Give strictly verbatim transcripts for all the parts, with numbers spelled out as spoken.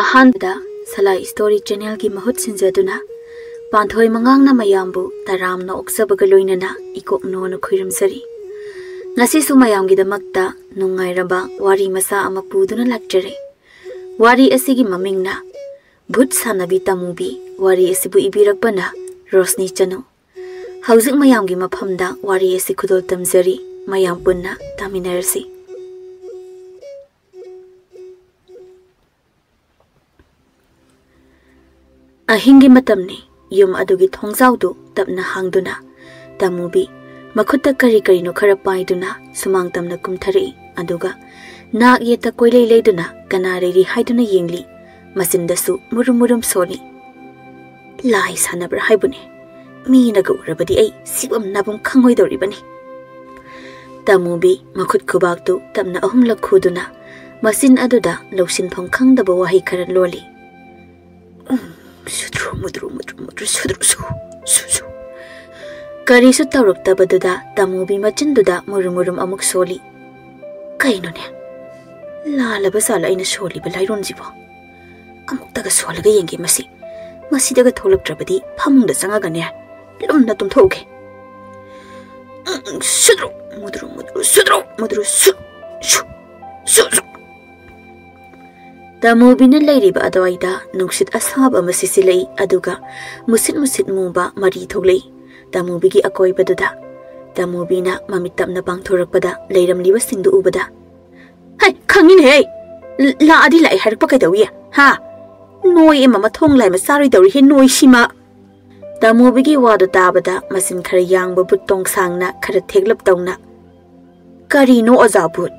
ꯑꯍꯥꯟꯕꯗ ꯁꯂꯥꯏ ꯁ꯭ꯇꯣꯔꯤ ꯆꯦꯅꯦꯜꯒꯤ ꯃꯍꯨꯠ ꯁꯤꯟꯖꯗꯨꯅ ꯄꯥꯟꯊꯣꯏ ꯃꯉꯥꯡꯅ ꯃꯌꯥꯝꯕꯨ ꯇꯔꯥꯝꯅ ꯑꯣꯛꯆꯕꯒ ꯂꯣꯏꯅꯅ ꯏꯀꯣꯛꯅꯣꯅ ꯈꯨꯔꯨꯝꯖꯔꯤ꯫ ꯉꯁꯤꯁꯨ ꯃꯌꯥꯝꯒꯤꯗꯃꯛꯇ ꯅꯨꯡꯉꯥꯏꯔꯕ ꯋꯥꯔꯤ ꯃꯆꯥ ꯑꯃ ꯄꯨꯗꯨꯅ ꯂꯥꯛꯆꯔꯦ꯫ ꯋꯥꯔꯤ ꯑꯁꯤꯒꯤ ꯃꯃꯤꯡꯅ ꯚꯨꯠ ꯁꯥꯟꯅꯕꯤ ꯇꯥꯃꯨꯕꯤ꯫ ꯋꯥꯔꯤ ꯑꯁꯤꯕꯨ ꯏꯕꯤꯔꯛꯄꯅ ꯔꯣꯁꯅꯤ ꯆꯅꯨ꯫ ꯍꯧꯖꯤꯛ ꯃꯌꯥꯝꯒꯤ ꯃꯐꯝꯗ ꯋꯥꯔꯤ ꯑꯁꯤ ꯈꯨꯗꯣꯜ ꯇꯝꯖꯔꯤ꯫ ꯃꯌꯥꯝ ꯄꯨꯟꯅ ꯇꯥꯃꯤꯟꯅꯔꯁꯤ꯫ ꯑꯍꯤꯡꯒꯤ ꯃꯇꯝꯅꯤ꯫ ꯌꯨꯝ ꯑꯗꯨꯒꯤ ꯊꯣꯡꯖꯥꯎꯗꯨ ꯇꯞꯅ ꯍꯥꯡꯗꯨꯅ ꯇꯥꯃꯨꯕꯤ ꯃꯈꯨꯠꯇ ꯀꯔꯤ ꯀꯔꯤꯅꯣ ꯈꯔ ꯄꯥꯏꯗꯨꯅ ꯁꯨꯃꯥꯡ ꯇꯝꯅ ꯀꯨꯝꯊꯔꯛꯏ꯫ ꯑꯗꯨꯒ ꯅꯥꯛ ꯌꯦꯠꯇ ꯀꯣꯏꯂꯩ ꯂꯩꯗꯨꯅ ꯀꯅꯥ ꯂꯩꯔꯤ ꯍꯥꯏꯗꯨꯅ ꯌꯦꯡꯂꯤ꯫ ꯃꯆꯤꯟꯗꯁꯨ ꯃꯨꯔꯨꯝ ꯃꯨꯔꯨꯝ ꯁꯣꯜꯂꯤ꯫ "ꯂꯥꯏ ꯁꯥꯟꯅꯕ꯭ꯔꯥ ꯍꯥꯏꯕꯨꯅꯦ? ꯃꯤꯅꯒ ꯎꯔꯕꯗꯤ ꯑꯩ ꯁꯤꯐꯝ ꯅꯥꯐꯝ ꯈꯪꯉꯣꯏꯗꯧꯔꯤꯕꯅꯤ꯫" ꯇꯥꯃꯨꯕꯤ ꯃꯈꯨꯠ ꯈꯨꯕꯥꯛꯇꯨ ꯇꯞꯅ ꯑꯍꯨꯝꯂꯛ ꯈꯨꯗꯨꯅ ꯃꯆꯤꯟ ꯑꯗꯨꯗ ꯂꯧꯁꯤꯟꯐꯝ ꯈꯪꯗꯕ ꯋꯥꯍꯩ ꯈꯔ ꯂꯣꯜꯂꯤ꯫ "ꯎꯝ, ꯁꯨꯗ꯭ꯔꯨ ꯃꯨꯗ꯭ꯔꯨ ꯃꯨꯗ꯭ꯔꯨ ꯃꯨꯗ꯭ꯔꯨ ꯁꯨꯗ꯭ꯔꯨ ꯁꯨ, ꯁꯨ ꯁꯨ꯫" ꯀꯔꯤꯁꯨ ꯇꯧꯔꯛꯇꯕꯗꯨꯗ ꯇꯥꯃꯨꯕꯤ ꯃꯆꯤꯟꯗꯨꯗ ꯃꯨꯔꯨꯝ ꯃꯨꯔꯨꯝ ꯑꯃꯨꯛ ꯁꯣꯜꯂꯤ꯫ "ꯀꯩꯅꯣꯅꯦ? ꯂꯥꯜꯂꯕ ꯖꯥꯠꯂ ꯑꯩꯅ ꯁꯣꯜꯂꯤꯕ ꯂꯥꯏꯔꯣꯟꯁꯤꯕꯣ? ꯑꯃꯨꯛꯇꯒ ꯁꯣꯜꯂꯒ ꯌꯦꯡꯒꯦ ꯃꯁꯤ꯫ ꯃꯁꯤꯗꯒ ꯊꯣꯛꯂꯛꯇ꯭ꯔꯕꯗꯤ ꯐꯃꯨꯡꯗ ꯆꯪꯉꯒꯅꯦ ꯂꯨꯝꯅ ꯇꯨꯝꯊꯣꯛꯎꯒꯦ꯫" ꯎꯝ, ꯁꯨꯗ꯭ꯔꯨ ꯃꯨꯗ꯭ꯔꯨ ꯃꯨꯗ꯭ꯔꯨ ꯁꯨꯗ꯭ꯔꯨ ꯃꯨꯗ꯭ꯔꯨ ꯁꯨ, ꯁꯨ, ꯁꯨ ꯁꯨ꯫ ꯇꯥꯃꯨꯕꯤꯅ ꯂꯩꯔꯤꯕ ꯑꯗꯨꯋꯥꯏꯗ ꯅꯨꯡꯁꯤꯠ ꯑꯁꯥꯕ ꯑꯃ ꯁꯤꯠꯆꯤꯜꯂꯛꯏ, ꯑꯗꯨꯒ ꯃꯨꯁꯤꯠ ꯃꯨꯁꯤꯠ ꯃꯨꯕ ꯃꯔꯤ ꯊꯣꯛꯂꯛꯏ ꯇꯥꯃꯨꯕꯤꯒꯤ ꯑꯀꯣꯏꯕꯗꯨꯗ꯫ ꯇꯥꯃꯨꯕꯤꯅ ꯃꯃꯤꯠ ꯇꯞꯅ ꯄꯥꯡꯊꯣꯔꯛꯄꯗ ꯂꯩꯔꯝꯂꯤꯕꯁꯤꯡꯗꯨ ꯎꯕꯗ, "ꯍꯩ, ꯈꯪꯉꯤꯅꯦꯍꯦ! ꯂ-, ꯂꯥꯛꯑꯗꯤ ꯂꯥꯛꯑꯦ ꯍꯥꯏꯔꯛꯄ ꯀꯩꯗꯧꯏ? ꯍꯥ? ꯅꯣꯏ ꯑꯃ ꯃꯊꯣꯡ ꯂꯥꯏ ꯑꯃ ꯆꯥꯔꯣꯏꯗꯧꯔꯤꯍꯦ, ꯅꯣꯏ ꯁꯤꯃ!" ꯇꯥꯃꯨꯕꯤꯒꯤ ꯋꯥꯗꯨ ꯇꯥꯕꯗ ꯃꯆꯤꯟ ꯈꯔ ꯌꯥꯡꯕ ꯕꯨꯠ ꯇꯣꯡꯁꯥꯡꯅ ꯈꯔ ꯊꯦꯛꯂꯞ ꯇꯧꯅ, "ꯀꯔꯤꯅꯣ ꯑꯣꯖꯥ ꯚꯨꯠ?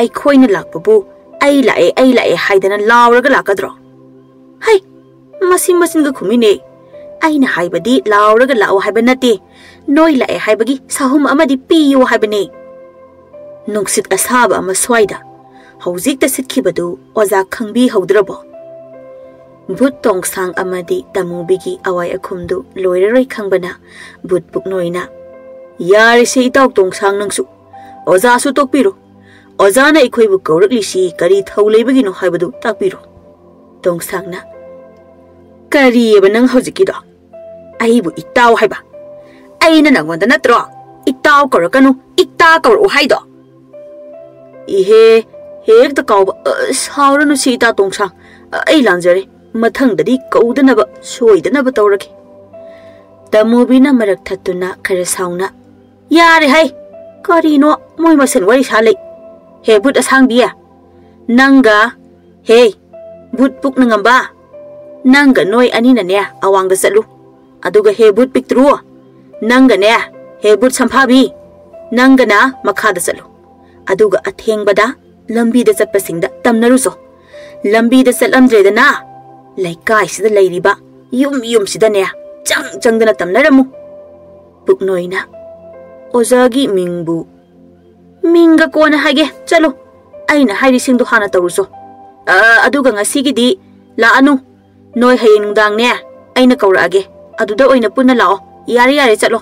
ꯑꯩꯈꯣꯏꯅ ꯂꯥꯛꯄꯕꯨ 'ꯑꯩ ꯂꯥꯛꯑꯦ, ꯑꯩ ꯂꯥꯛꯑꯦ' ꯍꯥꯏꯗꯅ ꯂꯥꯎꯔꯒ ꯂꯥꯛꯀꯗ꯭ꯔꯣ? ꯍꯩ, ꯃꯁꯤ ꯃꯆꯤꯟꯒ ꯈꯨꯝꯃꯤꯅꯦ꯫ ꯑꯩꯅ ꯍꯥꯏꯕꯗꯤ ꯂꯥꯎꯔꯒ ꯂꯥꯛꯑꯣ ꯍꯥꯏꯕ ꯅꯠꯇꯦ, ꯅꯣꯏ ꯂꯥꯛꯑꯦ ꯍꯥꯏꯕꯒꯤ ꯁꯥꯍꯨꯝ ꯑꯃꯗꯤ ꯄꯤꯌꯨ ꯍꯥꯏꯕꯅꯦ꯫" ꯅꯨꯡꯁꯤꯠ ꯑꯁꯥꯕ ꯑꯃ ꯁ꯭ꯋꯥꯏꯗ ꯍꯧꯖꯤꯛꯇ ꯁꯤꯠꯈꯤꯕꯗꯨ ꯑꯣꯖꯥ ꯈꯪꯕꯤꯍꯧꯗ꯭ꯔꯕꯣ? ꯕꯨꯠ ꯇꯣꯡꯁꯥꯡ ꯑꯃꯗꯤ ꯇꯃꯨꯕꯤꯒꯤ ꯑꯋꯥꯏ ꯑꯈꯨꯝꯗꯨ ꯂꯣꯏꯔꯔꯣꯏ ꯈꯪꯕꯅ ꯕꯨꯠ ꯄꯨꯛꯅꯣꯏꯅ, "ꯌꯥꯔꯦꯁꯦ ꯏꯇꯥꯎ ꯇꯣꯡꯁꯥꯡ, ꯅꯪꯁꯨ꯫ ꯑꯣꯖꯥꯁꯨ ꯇꯣꯛꯄꯤꯔꯣ꯫ ꯑꯣꯖꯥꯅ ꯑꯩꯈꯣꯏꯕꯨ ꯀꯧꯔꯛꯂꯤꯁꯤ ꯀꯔꯤ ꯊꯧ ꯂꯩꯕꯒꯤꯅꯣ ꯍꯥꯏꯕꯗꯨ ꯇꯥꯛꯄꯤꯔꯣ꯫" ꯇꯣꯡꯁꯥꯡꯅ, "ꯀꯔꯤꯑꯕ ꯅꯪ ꯍꯧꯖꯤꯛꯀꯤꯗꯣ? ꯑꯩꯕꯨ ꯏꯇꯥꯎ ꯍꯥꯏꯕ? ꯑꯩꯅ ꯅꯪꯉꯣꯟꯗ ꯅꯠꯇ꯭ꯔꯣ ꯏꯇꯥꯎ ꯀꯧꯔꯛꯀꯅꯨ, ꯏꯇꯥ ꯀꯧꯔꯛꯎ ꯍꯥꯏꯗꯣ?" "ꯏꯍꯦ, ꯍꯦꯛꯇ ꯀꯥꯎꯕ꯫ ꯑ, ꯁꯥꯎꯔꯅꯨ ꯁꯤ ꯏꯇꯥ ꯇꯣꯡꯁꯥꯡ꯫ ꯑ, ꯑꯩ ꯂꯥꯟꯖꯔꯦ꯫ ꯃꯊꯪꯗꯗꯤ ꯀꯧꯗꯅꯕ, ꯁꯣꯏꯗꯅꯕ ꯇꯧꯔꯒꯦ꯫" ꯇꯃꯨꯕꯤꯅ ꯃꯔꯛ ꯊꯠꯇꯨꯅ ꯈꯔ ꯁꯥꯎꯅ, "ꯌꯥꯔꯦ ꯍꯩ! ꯀꯔꯤꯅꯣ ꯃꯣꯏ ꯃꯁꯦꯟ ꯋꯥꯔꯤ ꯁꯥ ꯂꯩ? ꯍꯦ ꯕꯨꯠ ꯑꯁꯥꯡꯕꯤ, ꯅꯪꯒ, ꯍꯦ ꯕꯨꯠ ꯄꯨꯛꯅ ꯉꯝꯕ, ꯅꯪꯒ ꯅꯣꯏ ꯑꯅꯤꯅꯅꯦ ꯑꯋꯥꯡꯗ ꯆꯠꯂꯨ꯫ ꯑꯗꯨꯒ ꯍꯦ ꯕꯨꯠ ꯄꯤꯛꯇ꯭ꯔꯨ, ꯅꯪꯒꯅꯦ, ꯍꯦ ꯕꯨꯠ ꯁꯝꯐꯥꯕꯤ, ꯅꯪꯒꯅ ꯃꯈꯥꯗ ꯆꯠꯂꯨ꯫ ꯑꯗꯨꯒ ꯑꯊꯦꯡꯕꯗ ꯂꯝꯕꯤꯗ ꯆꯠꯄꯁꯤꯡꯗ ꯇꯝꯅꯔꯨꯆꯣ꯫ ꯂꯝꯕꯤꯗ ꯆꯠꯂꯝꯗ꯭ꯔꯦꯗꯅ, ꯂꯩꯀꯥꯏꯁꯤꯗ ꯂꯩꯔꯤꯕ ꯌꯨꯝ ꯌꯨꯝꯁꯤꯗꯅꯦ ꯆꯪ ꯆꯪꯗꯅ ꯇꯝꯅꯔꯝꯃꯨ꯫" ꯄꯨꯛꯅꯣꯏꯅ, "ꯑꯣꯖꯥꯒꯤ ꯃꯤꯡꯕꯨ?" "ꯃꯤꯡꯒ ꯀꯣꯟꯅ ꯍꯥꯏꯒꯦ, ꯆꯠꯂꯨ꯫ ꯑꯩꯅ ꯍꯥꯏꯔꯤꯁꯤꯡꯗꯣ ꯍꯥꯟꯅ ꯇꯧꯔꯨꯆꯣ꯫ ꯑ, ꯑꯗꯨꯒ ꯉꯁꯤꯒꯤꯗꯤ ꯂꯥꯛꯑꯅꯨ꯫ ꯅꯣꯏ ꯍꯌꯦꯡ ꯅꯨꯡꯗꯥꯡꯅꯦ, ꯑꯩꯅ ꯀꯧꯔꯛꯑꯒꯦ꯫ ꯑꯗꯨꯗ ꯑꯣꯏꯅ ꯄꯨꯟꯅ ꯂꯥꯛꯑꯣ꯫ ꯌꯥꯔꯦ, ꯌꯥꯔꯦ, ꯆꯠꯂꯣ꯫"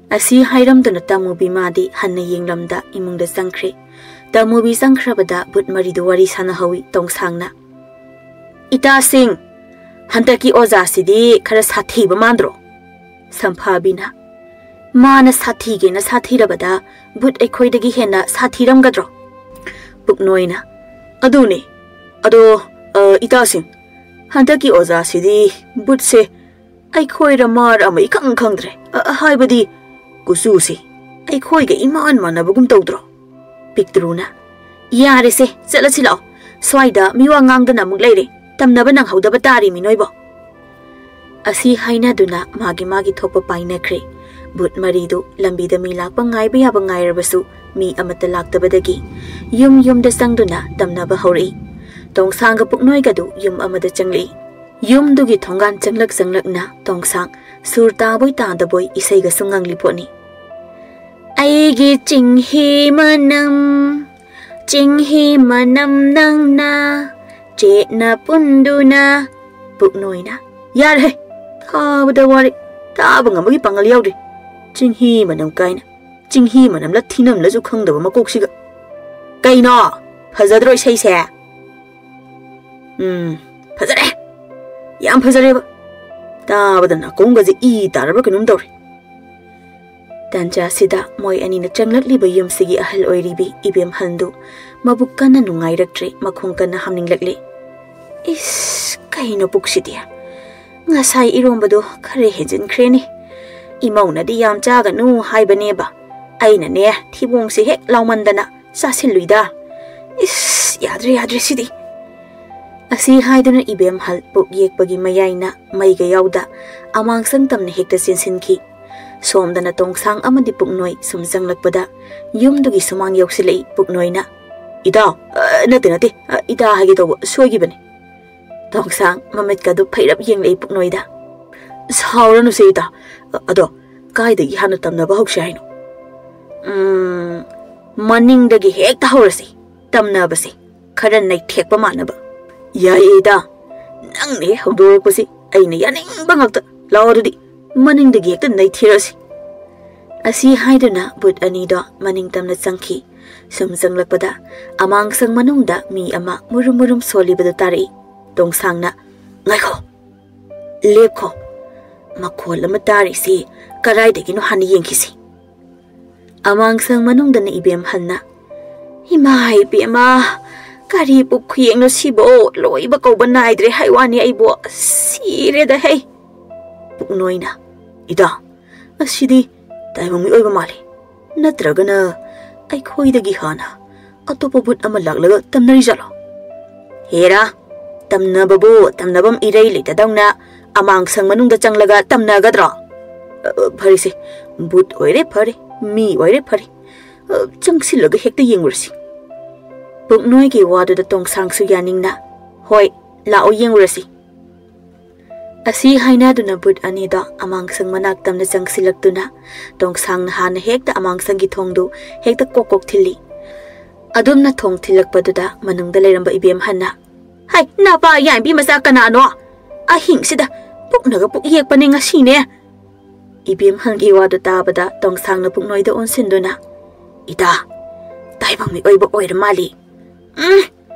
ꯑꯁꯤ ꯍꯥꯏꯔꯝꯗꯨꯅ ꯇꯃꯨꯕꯤ ꯃꯥꯗꯤ ꯍꯟꯅ ꯌꯦꯡꯂꯝꯗ ꯏꯃꯨꯡꯗ ꯆꯪꯈ꯭ꯔꯦ꯫ ꯇꯃꯨꯕꯤ ꯆꯪꯈ꯭ꯔꯕꯗ ꯕꯨꯠ ꯃꯔꯤꯗꯨ ꯋꯥꯔꯤ ꯁꯥꯟꯅꯍꯧꯏ ꯇꯣꯡꯁꯥꯡꯅ꯫ "ꯏꯇꯥꯁꯤꯡ, ꯍꯟꯗꯛꯀꯤ ꯑꯣꯖꯥꯁꯤꯗꯤ ꯈꯔ ꯁꯥꯊꯤꯕ ꯃꯥꯟꯗ꯭ꯔꯣ?" ꯁꯝꯐꯥꯕꯤꯅ, "ꯃꯥꯅ ꯁꯥꯊꯤꯒꯦꯅ ꯁꯥꯊꯤꯔꯕꯗ ꯕꯨꯠ ꯑꯩꯈꯣꯏꯗꯒꯤ ꯍꯦꯟꯅ ꯁꯥꯊꯤꯔꯝꯒꯗ꯭ꯔꯣ?" ꯄꯨꯛꯅꯣꯏꯅ, "ꯑꯗꯨꯅꯦ꯫ ꯑꯗꯣ, ꯑ, ꯏꯇꯥꯁꯤꯡ, ꯍꯟꯗꯛꯀꯤ ꯑꯣꯖꯥꯁꯤꯗꯤ ꯕꯨꯠꯁꯦ ꯑꯩꯈꯣꯏꯔ ꯃꯥꯔ ꯑꯃ ꯏꯈꯪ ꯈꯪꯗ꯭ꯔꯦ꯫ ꯑ, ꯍꯥꯏꯕꯗꯤ ꯀꯨꯆꯨꯁꯦ ꯑꯩꯈꯣꯏꯒ ꯏꯃꯥꯟ ꯃꯥꯟꯅꯕꯒꯨꯝ ꯇꯧꯗ꯭ꯔꯣ?" ꯄꯤꯛꯇ꯭ꯔꯨꯅ, "ꯌꯥꯔꯦꯁꯦ, ꯆꯠꯂꯁꯤ ꯂꯥꯛꯑꯣ꯫ ꯁ꯭ꯋꯥꯏꯗ ꯃꯤꯋꯥ ꯉꯥꯡꯗꯅ ꯑꯃꯨꯛ ꯂꯩꯔꯦ꯫ ꯇꯝꯅꯕ ꯅꯪꯍꯧꯗꯕ ꯇꯥꯔꯤ ꯃꯤ ꯅꯣꯏꯕꯣ꯫" ꯑꯁꯤ ꯍꯥꯏꯅꯗꯨꯅ ꯃꯥꯒꯤ ꯃꯥꯒꯤ ꯊꯣꯛꯄ ꯄꯥꯏꯅꯈ꯭ꯔꯦ꯫ ꯕꯨꯠ ꯃꯔꯤꯗꯨ ꯂꯝꯕꯤꯗ ꯃꯤ ꯂꯥꯛꯄ ꯉꯥꯏꯕ ꯌꯥꯕ ꯉꯥꯏꯔꯕꯁꯨ ꯃꯤ ꯑꯃꯠꯇ ꯂꯥꯛꯇꯕꯗꯒꯤ ꯌꯨꯝ ꯌꯨꯝꯗ ꯆꯪꯗꯨꯅ ꯇꯝꯅꯕ ꯍꯧꯔꯛꯏ꯫ ꯇꯣꯡꯁꯥꯡꯒ ꯄꯨꯛꯅꯣꯏꯒꯗꯨ ꯌꯨꯝ ꯑꯃꯗ ꯆꯪꯂꯛꯏ꯫ ꯌꯨꯝꯗꯨꯒꯤ ꯊꯣꯡꯒꯥꯟ ꯆꯪꯂꯛ ꯆꯪꯂꯛꯅ ꯇꯣꯡꯁꯥꯡ ꯁꯨꯔ ꯇꯥꯕꯣꯏ ꯇꯥꯗꯕꯣꯏ ꯏꯁꯩꯒꯁꯨ ꯉꯪꯂꯤ ꯄꯣꯠꯅꯤ꯫ "ꯑꯩꯒꯤ ꯆꯤꯡꯍꯤ ꯃꯅꯝ, ꯆꯤꯡꯍꯤ ꯃꯅꯝ ꯅꯪꯅ ꯆꯦꯠꯅ ꯄꯨꯟꯗꯨꯅ", ꯄꯨꯛꯅꯣꯏꯅ, "ꯌꯥꯔꯦꯍꯦ, ꯊꯥꯕꯗ ꯋꯥꯔꯦ, ꯇꯥꯕ ꯉꯝꯕꯒꯤ ꯄꯥꯡꯒꯜ ꯌꯥꯎꯗ꯭ꯔꯤ꯫ ꯆꯤꯡꯍꯤ ꯃꯅꯝ ꯀꯥꯏꯅ, ꯆꯤꯡꯍꯤ ꯃꯅꯝꯂ ꯊꯤꯅꯝꯂꯁꯨ ꯈꯪꯗꯕ ꯃꯀꯣꯛꯁꯤꯒ꯫ ꯀꯩꯅꯣ, ꯐꯖꯗ꯭ꯔꯣ ꯏꯁꯩꯁꯦ?" "ꯎꯝ, ꯐꯖꯔꯦ꯫ ꯌꯥꯝ ꯐꯖꯔꯦꯕ꯫ ꯇꯥꯕꯗ ꯅꯥꯀꯣꯡꯒꯁꯦ ꯏ ꯇꯥꯔꯕ꯭ꯔꯥ ꯀꯩꯅꯣꯝ ꯇꯧꯔꯦ꯫" ꯇꯥꯟꯖꯥꯁꯤꯗ ꯃꯣꯏ ꯑꯅꯤꯅ ꯆꯪꯂꯛꯂꯤꯕ ꯌꯨꯝꯁꯤꯒꯤ ꯑꯍꯜ ꯑꯣꯏꯔꯤꯕꯤ ꯏꯕꯦꯝꯍꯜꯗꯨ ꯃꯕꯨꯛ ꯀꯟꯅ ꯅꯨꯡꯉꯥꯏꯔꯛꯇ꯭ꯔꯦ, ꯃꯈꯣꯡ ꯀꯟꯅ ꯍꯥꯝꯅꯤꯡꯂꯛꯂꯦ꯫ "ꯏꯁ, ꯀꯩꯅꯣ ꯄꯨꯛꯁꯤꯗꯤ? ꯉꯁꯥꯏ ꯏꯔꯣꯝꯕꯗꯣ ꯈꯔ ꯍꯦꯟꯖꯤꯟꯈ꯭ꯔꯦꯅꯦ꯫ ꯏꯃꯧꯅꯗꯤ ꯌꯥꯝ ꯆꯥꯒꯅꯨ ꯍꯥꯏꯕꯅꯦꯕ꯫ ꯑꯩꯅꯅꯦ, ꯊꯤꯕꯣꯡꯁꯦ ꯍꯦꯛ ꯂꯥꯎꯃꯟꯗꯅ ꯆꯥꯁꯤꯜꯂꯨꯏꯗ꯫ ꯏꯁ, ꯌꯥꯗ꯭ꯔꯦ, ꯌꯥꯗ꯭ꯔꯦ ꯁꯤꯗꯤ꯫" ꯑꯁꯤ ꯍꯥꯏꯗꯨꯅ ꯏꯕꯦꯝꯍꯜ ꯄꯨꯛ ꯌꯦꯛꯄꯒꯤ ꯃꯌꯥꯏꯅ ꯃꯩꯒ ꯌꯥꯎꯗ ꯑꯃꯥꯡꯁꯪ ꯇꯝꯅ ꯍꯦꯛꯇ ꯆꯦꯟꯁꯤꯟꯈꯤ꯫ ꯁꯣꯝꯗꯅ ꯇꯣꯡꯁꯥꯡ ꯑꯃꯗꯤ ꯄꯨꯛꯅꯣꯏ ꯁꯨꯝ ꯆꯪꯂꯛꯄꯗ ꯌꯨꯝꯗꯨꯒꯤ ꯁꯨꯃꯥꯡ ꯌꯧꯁꯤꯜꯂꯛꯏ ꯄꯨꯛꯅꯣꯏꯅ꯫ "ꯏꯇꯥ, ꯑ, ꯅꯠꯇꯦ, ꯅꯠꯇꯦ, ꯑ, ꯏꯇꯥ ꯍꯥꯏꯒꯦ ꯇꯧꯕ, ꯁꯣꯏꯈꯤꯕꯅꯤ꯫" ꯇꯣꯡꯁꯥꯡ ꯃꯃꯤꯠꯀꯗꯨ ꯐꯩꯔꯞ ꯌꯦꯡꯂꯛꯏ ꯄꯨꯛꯅꯣꯏꯗ꯫ "ꯁꯥꯎꯔꯅꯨꯁꯦ ꯏꯇꯥ꯫ ꯑ-, ꯑꯗꯣ ꯀꯥꯏꯗꯒꯤ ꯍꯥꯟꯅ ꯇꯝꯅꯕ ꯍꯧꯁꯦ ꯍꯥꯏꯅꯣ?" "ꯎꯝ, ꯃꯅꯤꯡꯗꯒꯤ ꯍꯦꯛꯇ ꯍꯧꯔꯁꯤ ꯇꯝꯅꯕꯁꯦ, ꯈꯔ ꯅꯩꯊꯦꯛꯄ ꯃꯥꯟꯅꯕ꯫" "ꯌꯥꯏꯌꯦ ꯏꯇꯥ, ꯅꯪꯅ ꯍꯦꯛ ꯍꯧꯗꯣꯔꯛꯄꯁꯤ ꯑꯩꯅ ꯌꯥꯅꯤꯡꯕ ꯉꯥꯛꯇ꯫ ꯂꯥꯛꯑꯣ ꯑꯗꯨꯗꯤ, ꯃꯅꯤꯡꯗꯒꯤ ꯍꯦꯛꯇ ꯅꯩꯊꯦꯔꯛꯑꯁꯤ꯫" ꯑꯁꯤ ꯍꯥꯏꯗꯨꯅ ꯕꯨꯠ ꯑꯅꯤꯗꯣ ꯃꯅꯤꯡ ꯇꯝꯅ ꯆꯪꯈꯤ꯫ ꯁꯨꯝ ꯆꯪꯂꯛꯄꯗ ꯑꯃꯥꯡꯁꯪ ꯃꯅꯨꯡꯗ ꯃꯤ ꯑꯃ ꯃꯨꯔꯨꯝ ꯃꯨꯔꯨꯝ ꯁꯣꯜꯂꯤꯕꯗꯨ ꯇꯥꯔꯛꯏ꯫ ꯇꯣꯡꯁꯥꯡꯅ, "ꯉꯥꯏꯈꯣ, ꯂꯦꯞꯈꯣ, ꯃꯈꯣꯜ ꯑꯃ ꯇꯥꯔꯤꯁꯤ ꯀꯗꯥꯏꯗꯒꯤꯅꯣ ꯍꯥꯟꯅ ꯌꯦꯡꯈꯤꯁꯤ꯫" ꯑꯃꯥꯡꯁꯪ ꯃꯅꯨꯡꯗꯅ ꯏꯕꯦꯝꯍꯜꯅ, "ꯏꯃꯥ ꯏꯕꯦꯝꯃ, ꯀꯔꯤ ꯄꯨꯛ ꯈꯨꯌꯦꯡꯅꯣ ꯁꯤꯕꯣ? ꯂꯣꯏꯕ ꯀꯧꯕ ꯅꯥꯏꯗ꯭ꯔꯦ ꯍꯥꯏ ꯋꯥꯅꯤ ꯑꯩꯕꯣ꯫ ꯁꯤꯔꯦꯗ ꯍꯩ!" ꯄꯨꯛꯅꯣꯏꯅ, "ꯏꯇꯥ, ꯑꯁꯤꯗꯤ ꯇꯥꯏꯕꯪ ꯃꯤꯑꯣꯏꯕ ꯃꯥꯜꯂꯤ꯫ ꯅꯠꯇ꯭ꯔꯒꯅ ꯑꯩꯈꯣꯏꯗꯒꯤ ꯍꯥꯟꯅ ꯑꯇꯣꯞꯄ ꯚꯨꯠ ꯑꯃ ꯂꯥꯛꯂꯒ ꯇꯝꯅꯔꯤꯖꯥꯠꯂꯣ?" "ꯍꯦꯔꯥ, ꯇꯝꯅꯕꯕꯨ ꯇꯝꯅꯐꯝ ꯏꯔꯩ ꯂꯩꯇꯗꯧꯅ ꯑꯃꯥꯡꯁꯪ ꯃꯅꯨꯡꯗ ꯆꯪꯂꯒ ꯇꯝꯅꯒꯗ꯭ꯔꯣ? ꯑ, ꯐꯔꯦꯁꯦ, ꯚꯨꯠ ꯑꯣꯏꯔꯦ ꯐꯔꯦ, ꯃꯤ ꯑꯣꯏꯔꯦ ꯐꯔꯦ, ꯑ, ꯆꯪꯁꯤꯜꯂꯒ ꯍꯦꯛꯇ ꯌꯦꯡꯉꯨꯔꯁꯤ꯫" ꯄꯨꯛꯅꯣꯏꯒꯤ ꯋꯥꯗꯨꯗ ꯇꯣꯡꯁꯥꯡꯁꯨ ꯌꯥꯅꯤꯡꯅ, "ꯍꯣꯏ, ꯂꯥꯛꯑꯣ ꯌꯦꯡꯉꯨꯔꯁꯤ꯫" ꯑꯁꯤ ꯍꯥꯏꯅꯗꯨꯅ ꯚꯨꯠ ꯑꯅꯤꯗꯣ ꯑꯃꯥꯡꯁꯪ ꯃꯅꯥꯛ ꯇꯝꯅ ꯆꯪꯁꯤꯜꯂꯛꯇꯨꯅ ꯇꯣꯡꯁꯥꯡꯅ ꯍꯥꯟꯅ ꯍꯦꯛꯇ ꯑꯃꯥꯡꯁꯪꯒꯤ ꯊꯣꯡꯗꯨ ꯍꯦꯛꯇ ꯀꯣꯛ ꯀꯣꯛ ꯊꯤꯜꯂꯤ꯫ ꯑꯗꯨꯝꯅ ꯊꯣꯡ ꯊꯤꯜꯂꯛꯄꯗꯨꯗ ꯃꯅꯨꯡꯗ ꯂꯩꯔꯝꯕ ꯏꯕꯦꯝꯍꯟꯅ, "ꯍꯩ, ꯅꯄꯥ ꯌꯥꯏꯝꯕꯤ ꯃꯆꯥ ꯀꯅꯥꯅꯣ? ꯑꯍꯤꯡꯁꯤꯗ ꯄꯨꯛꯅꯒ ꯄꯨꯛ ꯌꯦꯛꯄꯅꯦ ꯉꯁꯤꯅꯦ!" ꯏꯕꯦꯝꯍꯜꯒꯤ ꯋꯥꯗꯨ ꯇꯥꯕꯗ ꯇꯣꯡꯁꯥꯡꯅ ꯄꯨꯛꯅꯣꯏꯗ ꯑꯣꯟꯁꯤꯟꯗꯨꯅ, "ꯏꯇꯥ, ꯇꯥꯏꯕꯪ ꯃꯤꯑꯣꯏꯕ ꯑꯣꯏꯔ ꯃꯥꯜꯂꯤ꯫ ꯎꯝ,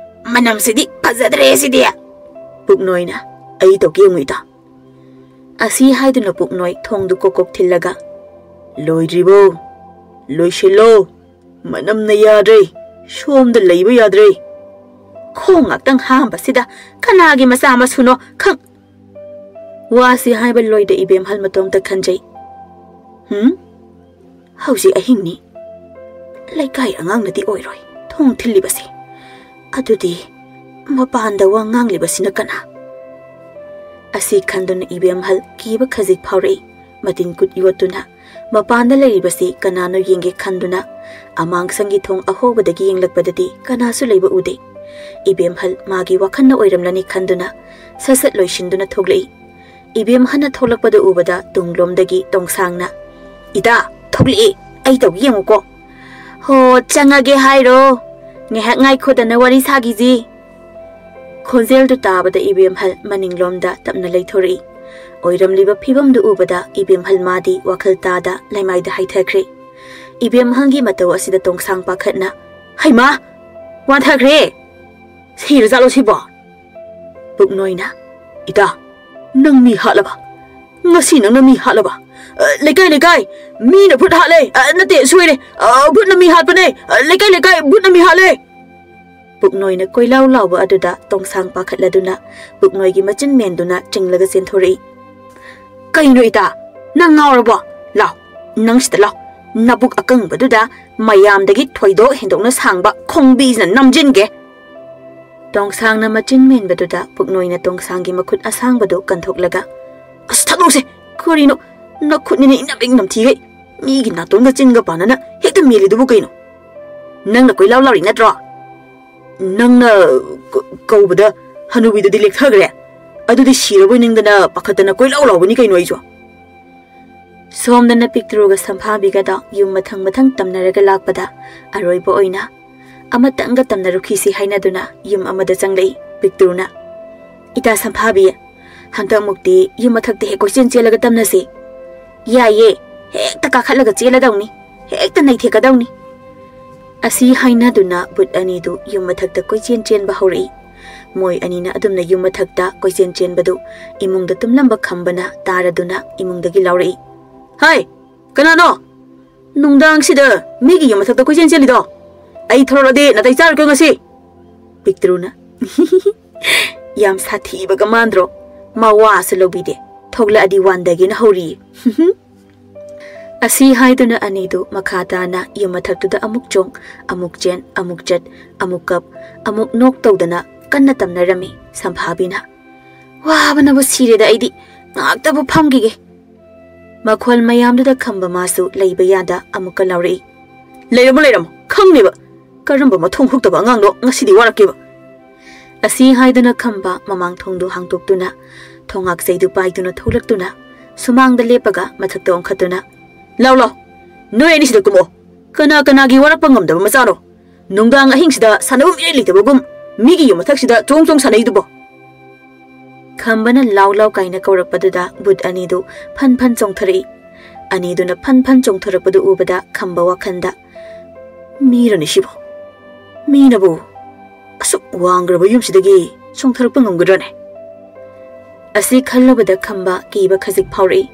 ꯃꯅꯝꯁꯤꯗꯤ ꯐꯖꯗ꯭ꯔꯦ ꯁꯤꯗꯤ꯫ ꯄꯨꯛꯅꯣꯏꯅ, "ꯑꯩ ꯇꯧꯒꯦ ꯌꯦꯡꯉꯨ ꯏꯇꯥ꯫" ꯑꯁꯤ ꯍꯥꯏꯗꯨꯅ ꯄꯨꯛꯅꯣꯏ ꯊꯣꯡꯗꯨ ꯀꯣꯛ ꯀꯣꯛ ꯊꯤꯜꯂꯒ, "ꯂꯣꯏꯗ꯭ꯔꯤꯕꯣ? ꯂꯣꯏꯁꯤꯜꯂꯣ꯫ ꯃꯅꯝꯅ ꯌꯥꯗ꯭ꯔꯦ꯫ ꯁꯣꯝꯗ ꯂꯩꯕ ꯌꯥꯗ꯭ꯔꯦ꯫ ꯈꯣꯡ ꯉꯥꯛꯇꯪ ꯍꯥꯝꯕꯁꯤꯗ ꯀꯅꯥꯒꯤ ꯃꯆꯥ ꯃꯁꯨꯅꯣ ꯈꯪ-" ꯋꯥꯁꯤ ꯍꯥꯏꯕ ꯂꯣꯏꯗ ꯏꯕꯦꯝꯍꯜ ꯃꯇꯣꯝꯇ ꯈꯟꯖꯩ꯫ "ꯍꯨꯝ? ꯍꯧꯖꯤꯛ ꯑꯍꯤꯡꯅꯤ꯫ ꯂꯩꯀꯥꯏ ꯑꯉꯥꯡꯅꯗꯤ ꯑꯣꯏꯔꯣꯏ ꯊꯣꯡ ꯊꯤꯜꯂꯤꯕꯁꯦ꯫ ꯑꯗꯨꯗꯤ ꯃꯄꯥꯟꯗ ꯋꯥ ꯉꯥꯡꯂꯤꯕꯁꯤꯅ ꯀꯅꯥ?" ꯑꯁꯤ ꯈꯟꯗꯨꯅ ꯏꯕꯦꯝꯍꯜ ꯀꯤꯕ ꯈꯖꯤꯛ ꯐꯥꯎꯔꯛꯏ꯫ ꯃꯇꯤꯟ ꯀꯨꯠ ꯌꯣꯠꯇꯨꯅ ꯃꯄꯥꯟꯗ ꯂꯩꯔꯤꯕꯁꯤ ꯀꯅꯥꯅꯣ ꯌꯦꯡꯒꯦ ꯈꯟꯗꯨꯅ ꯑꯃꯥꯡꯁꯪꯒꯤ ꯊꯣꯡ ꯑꯍꯣꯕꯗꯒꯤ ꯌꯦꯡꯂꯛꯄꯗꯗꯤ ꯀꯅꯥꯁꯨ ꯂꯩꯕ ꯎꯗꯦ꯫ ꯏꯕꯦꯝꯍꯜ ꯃꯥꯒꯤ ꯋꯥꯈꯜꯅ ꯑꯣꯏꯔꯝꯂꯅꯤ ꯈꯟꯗꯨꯅ ꯁꯠ ꯁꯠ ꯂꯣꯏꯁꯤꯟꯗꯨꯅ ꯊꯣꯛꯂꯛꯏ꯫ ꯏꯕꯦꯝꯍꯜꯅ ꯊꯣꯛꯂꯛꯄꯗ ꯎꯕꯗ ꯇꯨꯡꯂꯣꯝꯗꯒꯤ ꯇꯣꯡꯁꯥꯡꯅ, "ꯏꯇꯥ, ꯊꯣꯛꯂꯛꯑꯦ, ꯑꯩ ꯇꯧꯒꯦ ꯌꯦꯡꯉꯨꯀꯣ꯫" "ꯍꯣ, ꯆꯪꯉꯒꯦ ꯍꯥꯏꯔꯣ? ꯉꯥꯏꯍꯥꯛ ꯉꯥꯏꯈꯣꯗꯅ ꯋꯥꯔꯤ ꯁꯥꯈꯤꯁꯤ꯫" ꯈꯣꯟꯖꯦꯜꯗꯨ ꯇꯥꯕꯗ ꯏꯕꯦꯝꯍꯜ ꯃꯅꯤꯡꯂꯣꯝꯗ ꯇꯞꯅ ꯂꯩꯊꯣꯔꯛꯏ꯫ ꯑꯣꯏꯔꯝꯂꯤꯕ ꯐꯤꯕꯝꯗꯨ ꯎꯕꯗ ꯏꯕꯦꯝꯍꯜ ꯃꯥꯗꯤ ꯋꯥꯈꯜ ꯇꯥꯗ ꯂꯩꯃꯥꯏꯗ ꯍꯥꯏꯊꯈ꯭ꯔꯦ꯫ ꯏꯕꯦꯝꯍꯜꯒꯤ ꯃꯇꯧ ꯑꯁꯤꯗ ꯇꯣꯡꯁꯥꯡ ꯄꯥꯈꯠꯅ, "ꯍꯩꯃꯥ! ꯋꯥꯟꯊꯈ꯭ꯔꯦ! ꯁꯤꯔꯖꯥꯠꯂꯣ ꯁꯤꯕꯣ?" ꯄꯨꯛꯅꯣꯏꯅ, "ꯏꯇꯥ, ꯅꯪ ꯃꯤ ꯍꯥꯠꯂꯕ? ꯉꯁꯤ ꯅꯪꯅ ꯃꯤ ꯍꯥꯠꯂꯕ? ꯑ, ꯂꯩꯀꯥꯏ, ꯂꯩꯀꯥꯏ, ꯃꯤꯅ ꯚꯨꯠ ꯍꯥꯠꯂꯦ! ꯑ, ꯅꯠꯇꯦ, ꯁꯣꯏꯔꯦ! ꯑ, ꯚꯨꯠꯅ ꯃꯤ ꯍꯥꯠꯄꯅꯦ! ꯑ, ꯂꯩꯀꯥꯏ, ꯂꯩꯀꯥꯏ, ꯚꯨꯠꯅ ꯃꯤ ꯍꯥꯠꯂꯦ!" ꯄꯨꯛꯅꯣꯏꯅ ꯀꯣꯏꯂꯥꯎ ꯂꯥꯎꯕ ꯑꯗꯨꯗ ꯇꯣꯡꯁꯥꯡ ꯄꯥꯈꯠꯂꯗꯨꯅ ꯄꯨꯛꯅꯣꯏꯒꯤ ꯃꯆꯤꯟ ꯃꯦꯟꯗꯨꯅ ꯆꯤꯡꯂꯒ ꯆꯦꯟꯊꯣꯔꯛꯏ꯫ "ꯀꯩꯅꯣ ꯏꯇꯥ? ꯅꯪ ꯉꯥꯎꯔꯕꯣ? ꯂꯥꯎ, ꯅꯪ ꯁꯤꯗ ꯂꯥꯎ꯫ ꯅꯕꯨꯛ ꯑꯀꯪꯕꯗꯨꯗ ꯃꯌꯥꯝꯗꯒꯤ ꯊꯣꯏꯗꯣꯛ ꯍꯦꯟꯗꯣꯛꯅ ꯁꯥꯡꯕ ꯈꯣꯡꯕꯤꯁꯤꯅ ꯅꯝꯖꯤꯟꯒꯦ!" ꯇꯣꯡꯁꯥꯡꯅ ꯃꯆꯤꯟ ꯃꯦꯟꯕꯗꯨꯗ ꯄꯨꯛꯅꯣꯏꯅ ꯇꯣꯡꯁꯥꯡꯒꯤ ꯃꯈꯨꯠ ꯑꯁꯥꯡꯕꯗꯨ ꯀꯟꯊꯣꯛꯂꯒ, "ꯑꯁ, ꯊꯥꯗꯣꯛꯁꯦ! ꯀꯔꯤꯅꯣ? ꯅꯈꯨꯠꯅꯤꯅꯦ ꯏꯅꯝ ꯏꯅꯝ ꯊꯤꯒꯩ! ꯃꯤꯒꯤ ꯅꯥꯇꯣꯟꯒ ꯆꯤꯟꯒ ꯄꯥꯟꯅꯅ ꯍꯦꯛꯇ ꯃꯦꯜꯂꯤꯗꯨꯕꯨ ꯀꯩꯅꯣ? ꯅꯪꯅ ꯀꯣꯏꯂꯥꯎ ꯂꯥꯎꯔꯤ ꯅꯠꯇ꯭ꯔꯣ? ꯅꯪꯅ ꯀ-, ꯀꯧꯕꯗ ꯍꯅꯨꯕꯤꯗꯨꯗꯤ ꯂꯦꯛꯊꯈ꯭ꯔꯦ꯫ ꯑꯗꯨꯗꯤ ꯁꯤꯔꯕꯣꯏ ꯅꯤꯡꯗꯅ ꯄꯥꯈꯠꯇꯅ ꯀꯣꯏꯂꯥꯎ ꯂꯥꯎꯕꯅꯤ ꯀꯩꯅꯣ ꯑꯩꯁꯨ꯫" ꯁꯣꯝꯗꯅ ꯄꯤꯛꯇ꯭ꯔꯨꯒ ꯁꯝꯐꯥꯕꯤꯒꯗ ꯌꯨꯝ ꯃꯊꯪ ꯃꯊꯪ ꯇꯝꯅꯔꯒ ꯂꯥꯛꯄꯗ ꯑꯔꯣꯏꯕ ꯑꯣꯏꯅ ꯑꯃꯇꯪꯒ ꯇꯝꯅꯔꯨꯈꯤꯁꯤ ꯍꯥꯏꯅꯗꯨꯅ ꯌꯨꯝ ꯑꯃꯗ ꯆꯪꯂꯛꯏ ꯄꯤꯛꯇ꯭ꯔꯨꯅ꯫ "ꯏꯇꯥ ꯁꯝꯐꯥꯕꯤ, ꯍꯟꯗꯛꯃꯨꯛꯇꯤ ꯌꯨꯝ ꯃꯊꯛꯇ ꯍꯦꯛ ꯀꯣꯏꯆꯦꯟ ꯆꯦꯜꯂꯒ ꯇꯝꯅꯁꯤ꯫" "ꯌꯥꯏꯌꯦ, ꯍꯦꯛꯇ ꯀꯥꯈꯠꯂꯒ ꯆꯦꯜꯂꯗꯧꯅꯤ, ꯍꯦꯛꯇ ꯅꯩꯊꯦꯛꯀꯗꯧꯅꯤ꯫" ꯑꯁꯤ ꯍꯥꯏꯅꯗꯨꯅ ꯕꯨꯠ ꯑꯅꯤꯗꯨ ꯌꯨꯝ ꯃꯊꯛꯇ ꯀꯣꯏꯆꯦꯟ ꯆꯦꯟꯕ ꯍꯧꯔꯛꯏ꯫ ꯃꯣꯏ ꯑꯅꯤꯅ ꯑꯗꯨꯝꯅ ꯌꯨꯝ ꯃꯊꯛꯇ ꯀꯣꯏꯆꯦꯟ ꯆꯦꯟꯕꯗꯨ ꯏꯃꯨꯡꯗ ꯇꯨꯝꯂꯝꯕ ꯈꯝꯕꯅ ꯇꯥꯔꯗꯨꯅ ꯏꯃꯨꯡꯗꯒꯤ ꯂꯥꯎꯔꯛꯏ, "ꯍꯥꯏ, ꯀꯅꯥꯅꯣ ꯅꯨꯡꯗꯥꯡꯁꯤꯗ ꯃꯤꯒꯤ ꯌꯨꯝ ꯃꯊꯛꯇ ꯀꯣꯏꯆꯦꯟ ꯆꯦꯜꯂꯤꯗꯣ? ꯑꯩ ꯊꯣꯔꯛꯂꯗꯤ ꯅꯥꯇꯩ ꯆꯥꯔꯣꯏꯀꯣ ꯉꯁꯤ!" ꯄꯤꯛꯇ꯭ꯔꯨꯅ ꯌꯥꯝ ꯁꯥꯊꯤꯕꯒ ꯃꯥꯟꯗ꯭ꯔꯣ? ꯃꯋꯥꯁꯨ ꯂꯧꯕꯤꯗꯦ, ꯊꯣꯛꯂꯛꯑꯗꯤ ꯋꯥꯟꯗꯒꯦꯅ ꯍꯧꯔꯤꯌꯦ꯫ ꯑꯁꯤ ꯍꯥꯏꯗꯨꯅ ꯑꯅꯤꯗꯨ ꯃꯈꯥ ꯇꯥꯅ ꯌꯨꯝ ꯃꯊꯛꯇꯨꯗ ꯑꯃꯨꯛ ꯆꯣꯡ, ꯑꯃꯨꯛ ꯆꯦꯟ, ꯑꯃꯨꯛ ꯆꯠ, ꯑꯃꯨꯛ ꯀꯞ, ꯑꯃꯨꯛ ꯅꯣꯛ ꯇꯧꯗꯅ ꯀꯟꯅ ꯇꯝꯅꯔꯝꯃꯤ꯫ ꯁꯝꯐꯥꯕꯤꯅ, "ꯋꯥꯕꯅꯕꯨ ꯁꯤꯔꯦꯗ ꯑꯩꯗꯤ, ꯉꯥꯏꯍꯥꯛꯇꯕꯨ ꯐꯝꯈꯤꯒꯦ"꯫ ꯃꯈꯣꯜ ꯃꯌꯥꯝꯗꯨꯗ ꯈꯝꯕ ꯃꯥꯁꯨ ꯂꯩꯕ ꯌꯥꯗ ꯑꯃꯨꯛꯀ ꯂꯥꯎꯔꯛꯏ, "ꯂꯩꯔꯝꯃꯣ, ꯂꯩꯔꯝꯃꯣ, ꯈꯪꯅꯦꯕ꯫ ꯀꯔꯝꯕ ꯃꯊꯣꯡ ꯍꯨꯛꯇꯕ ꯑꯉꯥꯡꯅꯣ, ꯉꯁꯤꯗꯤ ꯋꯥꯔꯛꯀꯦꯕ"꯫ ꯑꯁꯤ ꯍꯥꯏꯗꯨꯅ ꯈꯝꯕ ꯃꯃꯥꯡ ꯊꯣꯡꯗꯨ ꯍꯥꯡꯗꯣꯛꯇꯨꯅ, ꯊꯣꯡꯉꯥꯛꯆꯩꯗꯨ ꯄꯥꯏꯗꯨꯅ ꯊꯣꯛꯂꯛꯇꯨꯅ, ꯁꯨꯃꯥꯡꯗ ꯂꯦꯞꯄꯒ ꯃꯊꯛꯇ ꯑꯣꯟꯈꯠꯇꯨꯅ, "ꯂꯥꯎ, ꯂꯥꯎ, ꯅꯣꯏ ꯑꯅꯤꯁꯤꯗ ꯀꯨꯝꯃꯛꯑꯣ꯫ ꯀꯅꯥ ꯀꯅꯥꯒꯤ ꯋꯥꯔꯛꯄ ꯉꯝꯗꯕ ꯃꯆꯥꯅꯣ? ꯅꯨꯡꯗꯥꯡ ꯑꯍꯤꯡꯁꯤꯗ ꯁꯥꯟꯅꯐꯝ ꯏꯔꯩ ꯂꯩꯇꯕꯒꯨꯝ ꯃꯤꯒꯤ ꯌꯨꯝ ꯃꯊꯛꯁꯤꯗ ꯆꯣꯡ ꯆꯣꯡ ꯁꯥꯟꯅꯩꯗꯨꯕꯣ?" ꯈꯝꯕꯅ "ꯂꯥꯎ, ꯂꯥꯎ" ꯀꯥꯏꯅ ꯀꯧꯔꯛꯄꯗꯨꯗ ꯕꯨꯠ ꯑꯅꯤꯗꯨ ꯐꯟ ꯐꯟ ꯆꯣꯡꯊꯔꯛꯏ꯫ ꯑꯅꯤꯗꯨꯅ ꯐꯟ ꯐꯟ ꯆꯣꯡꯊꯔꯛꯄꯗꯨ ꯎꯕꯗ ꯈꯝꯕ ꯋꯥꯈꯟꯗ, "ꯃꯤꯔꯅꯦ ꯁꯤꯕꯣ? ꯃꯤꯅꯕꯨ ꯑꯁꯨꯛ ꯋꯥꯡꯈ꯭ꯔꯕ ꯌꯨꯝꯁꯤꯗꯒꯤ ꯆꯣꯡꯊꯔꯛꯄ ꯉꯝꯒꯗ꯭ꯔꯅꯦ?" ꯑꯁꯤ ꯈꯜꯂꯨꯕꯗ ꯈꯝꯕ ꯀꯤꯕ ꯈꯖꯤꯛ ꯐꯥꯎꯔꯛꯏ꯫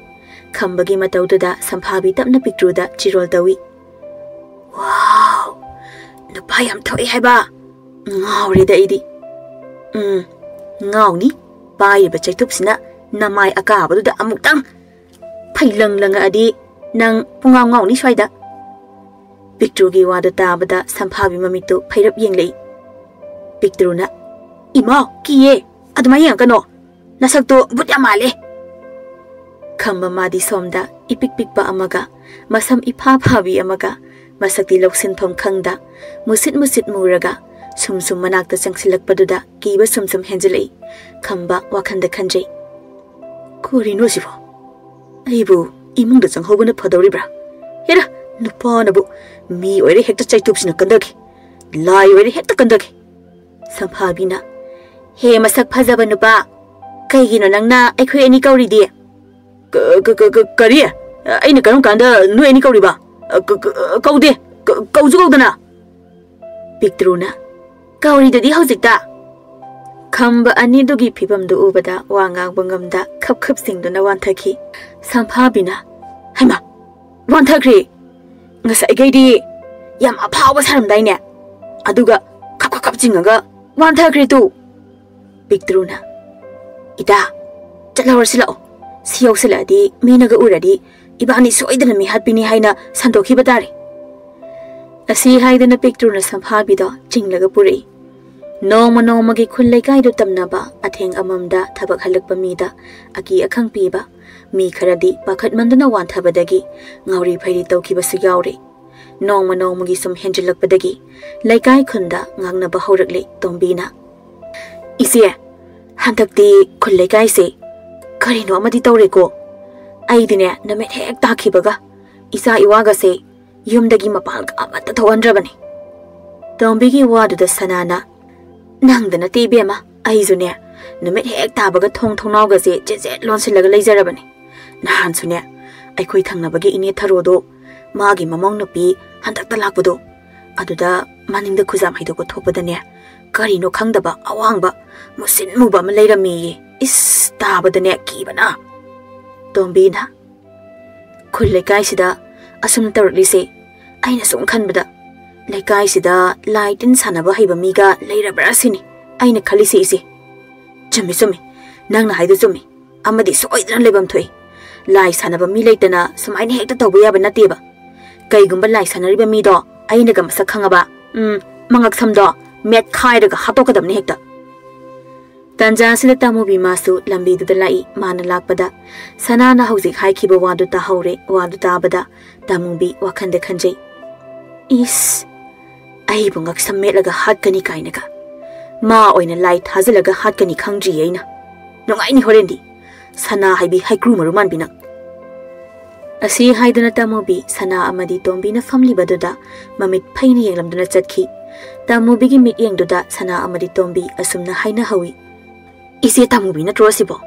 ꯈꯝꯕꯒꯤ ꯃꯇꯧꯗꯨꯗ ꯁꯝꯐꯥꯕꯤ ꯇꯞꯅ ꯄꯤꯛꯇ꯭ꯔꯨꯗ ꯆꯤꯔꯣꯜ ꯇꯧꯏ꯫ "ꯋꯥꯎ! ꯅꯨꯄꯥ ꯌꯥꯝ ꯊꯣꯛꯑꯦ ꯍꯥꯏꯕ꯫ ꯉꯥꯎꯔꯦꯗ ꯑꯩꯗꯤ꯫" "ꯎꯝ, ꯉꯥꯎꯅꯤ꯫ ꯄꯥꯏꯔꯤꯕ ꯆꯩꯇꯨꯞꯁꯤꯅ ꯅꯃꯥꯏ ꯑꯀꯥꯕꯗꯨꯗ ꯑꯃꯨꯛꯇꯪ ꯐꯩꯂꯪ ꯂꯪꯉꯛꯑꯗꯤ ꯅꯪ ꯄꯨꯡꯉꯥꯎ ꯉꯥꯎꯅꯤ ꯁ꯭ꯋꯥꯏꯗ꯫" ꯄꯤꯛꯇ꯭ꯔꯨꯒꯤ ꯋꯥꯗꯨ ꯇꯥꯕꯗ ꯁꯝꯐꯥꯕꯤ ꯃꯃꯤꯠꯇꯨ ꯐꯩꯔꯞ ꯌꯦꯡꯂꯛꯏ꯫ ꯄꯤꯛꯇ꯭ꯔꯨꯅ, "ꯏꯃꯥ, ꯀꯤꯌꯦ꯫ ꯑꯗꯨꯃꯥꯏꯅ ꯌꯦꯡꯉꯛꯀꯅꯣ꯫ ꯅꯁꯛꯇꯣ ꯕꯨꯠ ꯌꯥꯝ ꯃꯥꯜꯂꯦ꯫" ꯈꯝꯕ ꯃꯥꯗꯤ ꯁꯣꯝꯗ ꯏꯄꯤꯛ ꯄꯤꯛꯄ ꯑꯃꯒ, ꯃꯁꯝ ꯏꯐꯥ ꯐꯥꯕꯤ ꯑꯃꯒ, ꯃꯁꯛꯇꯤ ꯂꯧꯁꯤꯟꯐꯝ ꯈꯪꯗ, ꯃꯨꯁꯤꯠ ꯃꯨꯁꯤꯠ ꯃꯨꯔꯒ, ꯁꯨꯝ ꯁꯨꯝ ꯃꯅꯥꯛꯇ ꯆꯪꯁꯤꯜꯂꯛꯄꯗꯨꯗ ꯀꯤꯕ ꯁꯨꯝ ꯁꯨꯝ ꯍꯦꯟꯖꯤꯜꯂꯛꯏ꯫ ꯈꯝꯕ ꯋꯥꯈꯟꯗ ꯈꯟꯖꯩ, "ꯀꯔꯤꯅꯣ ꯁꯤꯕꯣ? ꯑꯩꯕꯨ ꯏꯃꯨꯡꯗ ꯆꯪꯍꯧꯕꯅ ꯐꯗꯧꯔꯤꯕ꯭ꯔꯥ? ꯍꯦꯔꯥ, ꯅꯨꯄꯥꯅꯕꯨ ꯃꯤ ꯑꯣꯏꯔꯦ ꯍꯦꯛꯇ ꯆꯩꯇꯨꯞꯁꯤꯅ ꯀꯟꯗꯒꯦ, ꯂꯥꯏ ꯑꯣꯏꯔꯦ ꯍꯦꯛꯇ ꯀꯟꯗꯒꯦ꯫" ꯁꯝꯐꯥꯕꯤꯅ, "ꯍꯦ, ꯃꯁꯛ ꯐꯖꯕ ꯅꯨꯄꯥ, ꯀꯩꯒꯤꯅꯣ ꯅꯪꯅ ꯑꯩꯈꯣꯏ ꯑꯅꯤ ꯀꯧꯔꯤꯗꯤ?" "ꯀ-, ꯀ-, ꯀ-, ꯀ-, ꯀꯔꯤ? ꯑꯩꯅ ꯀꯔꯝ ꯀꯥꯟꯗ ꯅꯣꯏ ꯑꯅꯤ ꯀꯧꯔꯤꯕ? ꯀ-, ꯀ-, ꯀ-, ꯀꯧꯗꯦ꯫ ꯀ-, ꯀꯧꯁꯨ ꯀꯧꯗꯅ꯫" ꯄꯤꯛꯇ꯭ꯔꯨꯅ, "ꯀꯧꯔꯤꯗꯨꯗꯤ ꯍꯧꯖꯤꯛꯇ!" ꯈꯝꯕ ꯑꯅꯤꯗꯨꯒꯤ ꯐꯤꯕꯝꯗꯨ ꯎꯕꯗ ꯋꯥ ꯉꯥꯡꯕ ꯉꯝꯗ ꯈꯞ ꯈꯞ ꯆꯤꯡꯗꯨꯅ ꯋꯥꯟꯊꯈꯤ꯫ ꯁꯝꯐꯥꯕꯤꯅ, "ꯍꯩꯃꯥ, ꯋꯥꯟꯊꯈ꯭ꯔꯦ! ꯉꯁꯥꯏꯈꯩꯗꯤ ꯌꯥꯝ ꯑꯐꯥꯎꯕ ꯁꯥꯔꯝꯗꯥꯏꯅꯦ, ꯑꯗꯨꯒ ꯈꯞ ꯈꯞ ꯈꯞ ꯆꯤꯡꯉꯒ ꯋꯥꯟꯊꯈ꯭ꯔꯦ ꯇꯨ!" ꯄꯤꯛꯇ꯭ꯔꯨꯅ, "ꯏꯇꯥ, ꯆꯠꯍꯧꯔꯁꯤ ꯂꯥꯛꯑꯣ꯫ ꯁꯤ ꯌꯧꯁꯤꯜꯂꯛꯑꯗꯤ ꯃꯤꯅꯒ ꯎꯔꯗꯤ ꯏꯕꯥꯅꯤ ꯁꯣꯏꯗꯅ ꯃꯤꯍꯥꯠꯄꯤꯅꯤ ꯍꯥꯏꯅ ꯁꯟꯗꯣꯛꯈꯤꯕ ꯇꯥꯔꯦ꯫" ꯑꯁꯤ ꯍꯥꯏꯗꯨꯅ ꯄꯤꯛꯇ꯭ꯔꯨꯅ ꯁꯝꯐꯥꯕꯤꯗꯣ ꯆꯤꯡꯂꯒ ꯄꯨꯔꯛꯏ꯫ ꯅꯣꯡꯃ ꯅꯣꯡꯃꯒꯤ ꯈꯨꯜ ꯂꯩꯀꯥꯏꯗꯨ ꯇꯝꯅꯕ ꯑꯊꯦꯡ ꯑꯃꯝꯗ ꯊꯕꯛ ꯍꯜꯂꯛꯄ ꯃꯤꯗ ꯑꯀꯤ ꯑꯈꯪ ꯄꯤꯕ, ꯃꯤ ꯈꯔꯗꯤ ꯄꯥꯈꯠꯃꯟꯗꯨꯅ ꯋꯥꯟꯊꯕꯗꯒꯤ ꯉꯥꯎꯔꯤ ꯐꯩꯔꯤ ꯇꯧꯈꯤꯕꯁꯨ ꯌꯥꯎꯔꯦ꯫ ꯅꯣꯡꯃ ꯅꯣꯡꯃꯒꯤ ꯁꯨꯝ ꯍꯦꯟꯖꯤꯜꯂꯛꯄꯗꯒꯤ ꯂꯩꯀꯥꯏ ꯈꯨꯟꯗ ꯉꯥꯡꯅꯕ ꯍꯧꯔꯛꯂꯦ ꯇꯣꯝꯕꯤꯅ꯫ "ꯏꯆꯦ, ꯍꯟꯗꯛꯇꯤ ꯈꯨꯜ ꯂꯩꯀꯥꯏꯁꯦ ꯀꯔꯤꯅꯣ ꯑꯃꯗꯤ ꯇꯧꯔꯦꯀꯣ꯫ ꯑꯩꯗꯤꯅꯦ, ꯅꯨꯃꯤꯠ ꯍꯦꯛ ꯇꯥꯈꯤꯕꯒ ꯏꯆꯥ ꯏꯋꯥꯒꯁꯦ ꯌꯨꯝꯗꯒꯤ ꯃꯄꯥꯟꯒ ꯑꯃꯠꯇ ꯊꯣꯛꯍꯟꯗ꯭ꯔꯕꯅꯤ꯫" ꯇꯣꯝꯕꯤꯒꯤ ꯋꯥꯗꯨꯗ ꯁꯅꯥꯅ, "ꯅꯪꯗ ꯅꯠꯇꯦ ꯏꯕꯦꯝꯃ, ꯑꯩꯁꯨꯅꯦ, ꯅꯨꯃꯤꯠ ꯍꯦꯛ ꯇꯥꯕꯒ ꯊꯣꯡ ꯊꯣꯡꯅꯥꯎꯒꯁꯦ ꯆꯦꯠ ꯆꯦꯠ ꯂꯣꯟꯁꯤꯜꯂꯒ ꯂꯩꯖꯔꯕꯅꯤ꯫ ꯅꯍꯥꯟꯁꯨꯅꯦ, ꯑꯩꯈꯣꯏ ꯊꯪꯅꯕꯒꯤ ꯏꯅꯦ ꯊꯔꯣꯗꯣ, ꯃꯥꯒꯤ ꯃꯃꯧ ꯅꯨꯄꯤ ꯍꯟꯗꯛꯇ ꯂꯥꯛꯄꯗꯣ, ꯑꯗꯨꯗ ꯃꯅꯤꯡꯗ ꯈꯨꯖꯥꯝ ꯍꯩꯗꯣꯛꯄ ꯊꯣꯛꯄꯗꯅꯦ, ꯀꯔꯤꯅꯣ ꯈꯪꯗꯕ ꯑꯋꯥꯡꯕ ꯃꯨꯁꯤꯟ ꯃꯨꯕ ꯑꯃ ꯂꯩꯔꯝꯃꯦꯌꯦ꯫ ꯏꯁ, ꯇꯥꯕꯗꯅꯦ ꯀꯤꯕꯅ꯫" ꯇꯣꯝꯕꯤꯅ, "ꯈꯨꯜ ꯂꯩꯀꯥꯏꯁꯤꯗ ꯑꯁꯨꯝꯅ ꯇꯧꯔꯛꯂꯤꯁꯦ, ꯑꯩꯅ ꯁꯨꯝ ꯈꯟꯕꯗ ꯂꯩꯀꯥꯏꯁꯤꯗ ꯂꯥꯏ ꯇꯤꯟ ꯁꯥꯟꯅꯕ ꯍꯩꯕ ꯃꯤꯒ ꯂꯩꯔꯕ꯭ꯔꯥ ꯁꯤꯅꯤ ꯑꯩꯅ ꯈꯜꯂꯤꯁꯦ, ꯏꯆꯦ꯫" "ꯆꯨꯝꯃꯤ, ꯆꯨꯝꯃꯤ, ꯅꯪꯅ ꯍꯥꯏꯗꯣ ꯆꯨꯝꯃꯤ꯫ ꯑꯃꯗꯤ ꯁꯣꯏꯗꯅ ꯂꯩꯐꯝ ꯊꯣꯛꯏ꯫ ꯂꯥꯏ ꯁꯥꯟꯅꯕ ꯃꯤ ꯂꯩꯇꯅ ꯁꯨꯃꯥꯏꯅ ꯍꯦꯛꯇ ꯇꯧꯕ ꯌꯥꯕ ꯅꯠꯇꯦꯕ꯫ ꯀꯩꯒꯨꯝꯕ ꯂꯥꯏ ꯁꯥꯟꯅꯔꯤꯕ ꯃꯤꯗꯣ ꯑꯩꯅꯒ ꯃꯁꯛ ꯈꯪꯉꯕ, ꯎꯝ, ꯃꯉꯛꯁꯝꯗꯣ ꯃꯦꯠꯈꯥꯏꯔꯒ ꯍꯥꯠꯇꯣꯛꯀꯗꯕꯅꯤ ꯍꯦꯛꯇ꯫" ꯇꯥꯟꯖꯥꯁꯤꯗ ꯇꯥꯃꯨꯕꯤ ꯃꯥꯁꯨ ꯂꯝꯕꯤꯗꯨꯗ ꯂꯥꯛꯏ꯫ ꯃꯥꯅ ꯂꯥꯛꯄꯗ ꯁꯅꯥꯅ ꯍꯧꯖꯤꯛ ꯍꯥꯏꯈꯤꯕ ꯋꯥꯗꯨ ꯇꯥꯍꯧꯔꯦ꯫ ꯋꯥꯗꯨ ꯇꯥꯕꯗ ꯇꯥꯃꯨꯕꯤ ꯋꯥꯈꯜꯗ ꯈꯟꯖꯩ, "ꯏꯁ, ꯑꯩꯕꯨ ꯉꯛꯁꯝ ꯃꯦꯠꯂꯒ ꯍꯥꯠꯀꯅꯤ ꯀꯥꯏꯅꯒ꯫ ꯃꯥ ꯑꯣꯏꯅ ꯂꯥꯏ ꯊꯥꯖꯤꯜꯂꯒ ꯍꯥꯠꯀꯅꯤ ꯈꯪꯗ꯭ꯔꯤꯌꯦ ꯑꯩꯅ꯫ ꯅꯨꯡꯉꯥꯏꯅꯤ ꯍꯣꯔꯦꯟꯗꯤ, ꯁꯅꯥ ꯍꯥꯏꯕꯤ ꯍꯩꯀ꯭ꯔꯨ ꯃꯔꯨ ꯃꯥꯟꯕꯤ ꯅꯪ꯫" ꯑꯁꯤ ꯍꯥꯏꯗꯨꯅ ꯇꯥꯃꯨꯕꯤ ꯁꯅꯥ ꯑꯃꯗꯤ ꯇꯣꯝꯕꯤꯅ ꯐꯝꯂꯤꯕꯗꯨꯗ ꯃꯃꯤꯠ ꯐꯩꯅ ꯌꯦꯡꯂꯝꯗꯨꯅ ꯆꯠꯈꯤ꯫ ꯇꯥꯃꯨꯕꯤꯒꯤ ꯃꯤꯠꯌꯦꯡꯗꯨꯗ ꯁꯅꯥ ꯑꯃꯗꯤ ꯇꯣꯝꯕꯤ ꯑꯁꯨꯝꯅ ꯍꯥꯏꯅꯍꯧꯏ, "ꯏꯆꯦ ꯇꯥꯃꯨꯕꯤ ꯅꯠꯇ꯭ꯔꯣ ꯑꯁꯤꯕꯣ?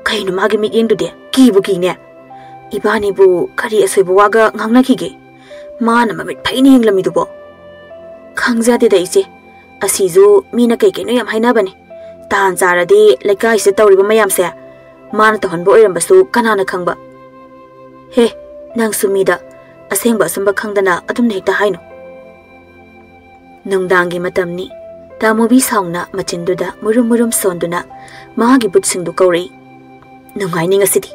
ꯀꯩꯅꯣ ꯃꯥꯒꯤ ꯃꯤꯠꯌꯦꯡꯗꯨꯗꯤ? ꯀꯤꯕꯨ ꯀꯤꯅꯦ꯫ ꯏꯕꯥꯅꯤꯕꯨ ꯀꯔꯤ ꯑꯁꯣꯏꯕ ꯋꯥꯒ ꯉꯥꯡꯅꯈꯤꯒꯦ? ꯃꯥꯅ ꯃꯃꯤꯠ ꯐꯩꯅ ꯌꯦꯡꯂꯝꯃꯤꯗꯨꯕꯣ?" ꯈꯪꯖꯗꯦꯗ ꯏꯆꯦ, ꯑꯁꯤꯁꯨ ꯃꯤꯅ ꯀꯩ ꯀꯩꯅꯣ ꯌꯥꯝ ꯍꯥꯏꯅꯕꯅꯦ꯫ ꯇꯥꯟ ꯆꯥꯔꯗꯤ ꯂꯩꯀꯥꯏꯁꯤꯗ ꯇꯧꯔꯤꯕ ꯃꯌꯥꯝꯁꯦ ꯃꯥꯅ ꯇꯧꯍꯟꯕ ꯑꯣꯏꯔꯝꯕꯁꯨ ꯀꯅꯥꯅ ꯈꯪꯕ꯫ ꯍꯦ, ꯅꯪꯁꯨ ꯃꯤꯗ ꯑꯁꯦꯡꯕ ꯑꯆꯨꯝꯕ ꯈꯪꯗꯅ ꯑꯗꯨꯝꯅ ꯍꯦꯛꯇ ꯍꯥꯏꯅꯨ꯫ ꯅꯨꯡꯗꯥꯡꯒꯤ ꯃꯇꯝꯅꯤ꯫ ꯇꯥꯃꯨꯕꯤ ꯁꯥꯎꯅ ꯃꯆꯤꯟꯗꯨꯗ ꯃꯨꯔꯨꯝ ꯃꯨꯔꯨꯝ ꯁꯣꯟꯗꯨꯅ ꯃꯍꯥꯛꯀꯤ ꯚꯨꯠꯁꯤꯡꯗꯨ ꯀꯧꯔꯛꯏ꯫ "ꯅꯨꯡꯉꯥꯏꯅꯤ ꯉꯁꯤꯗꯤ꯫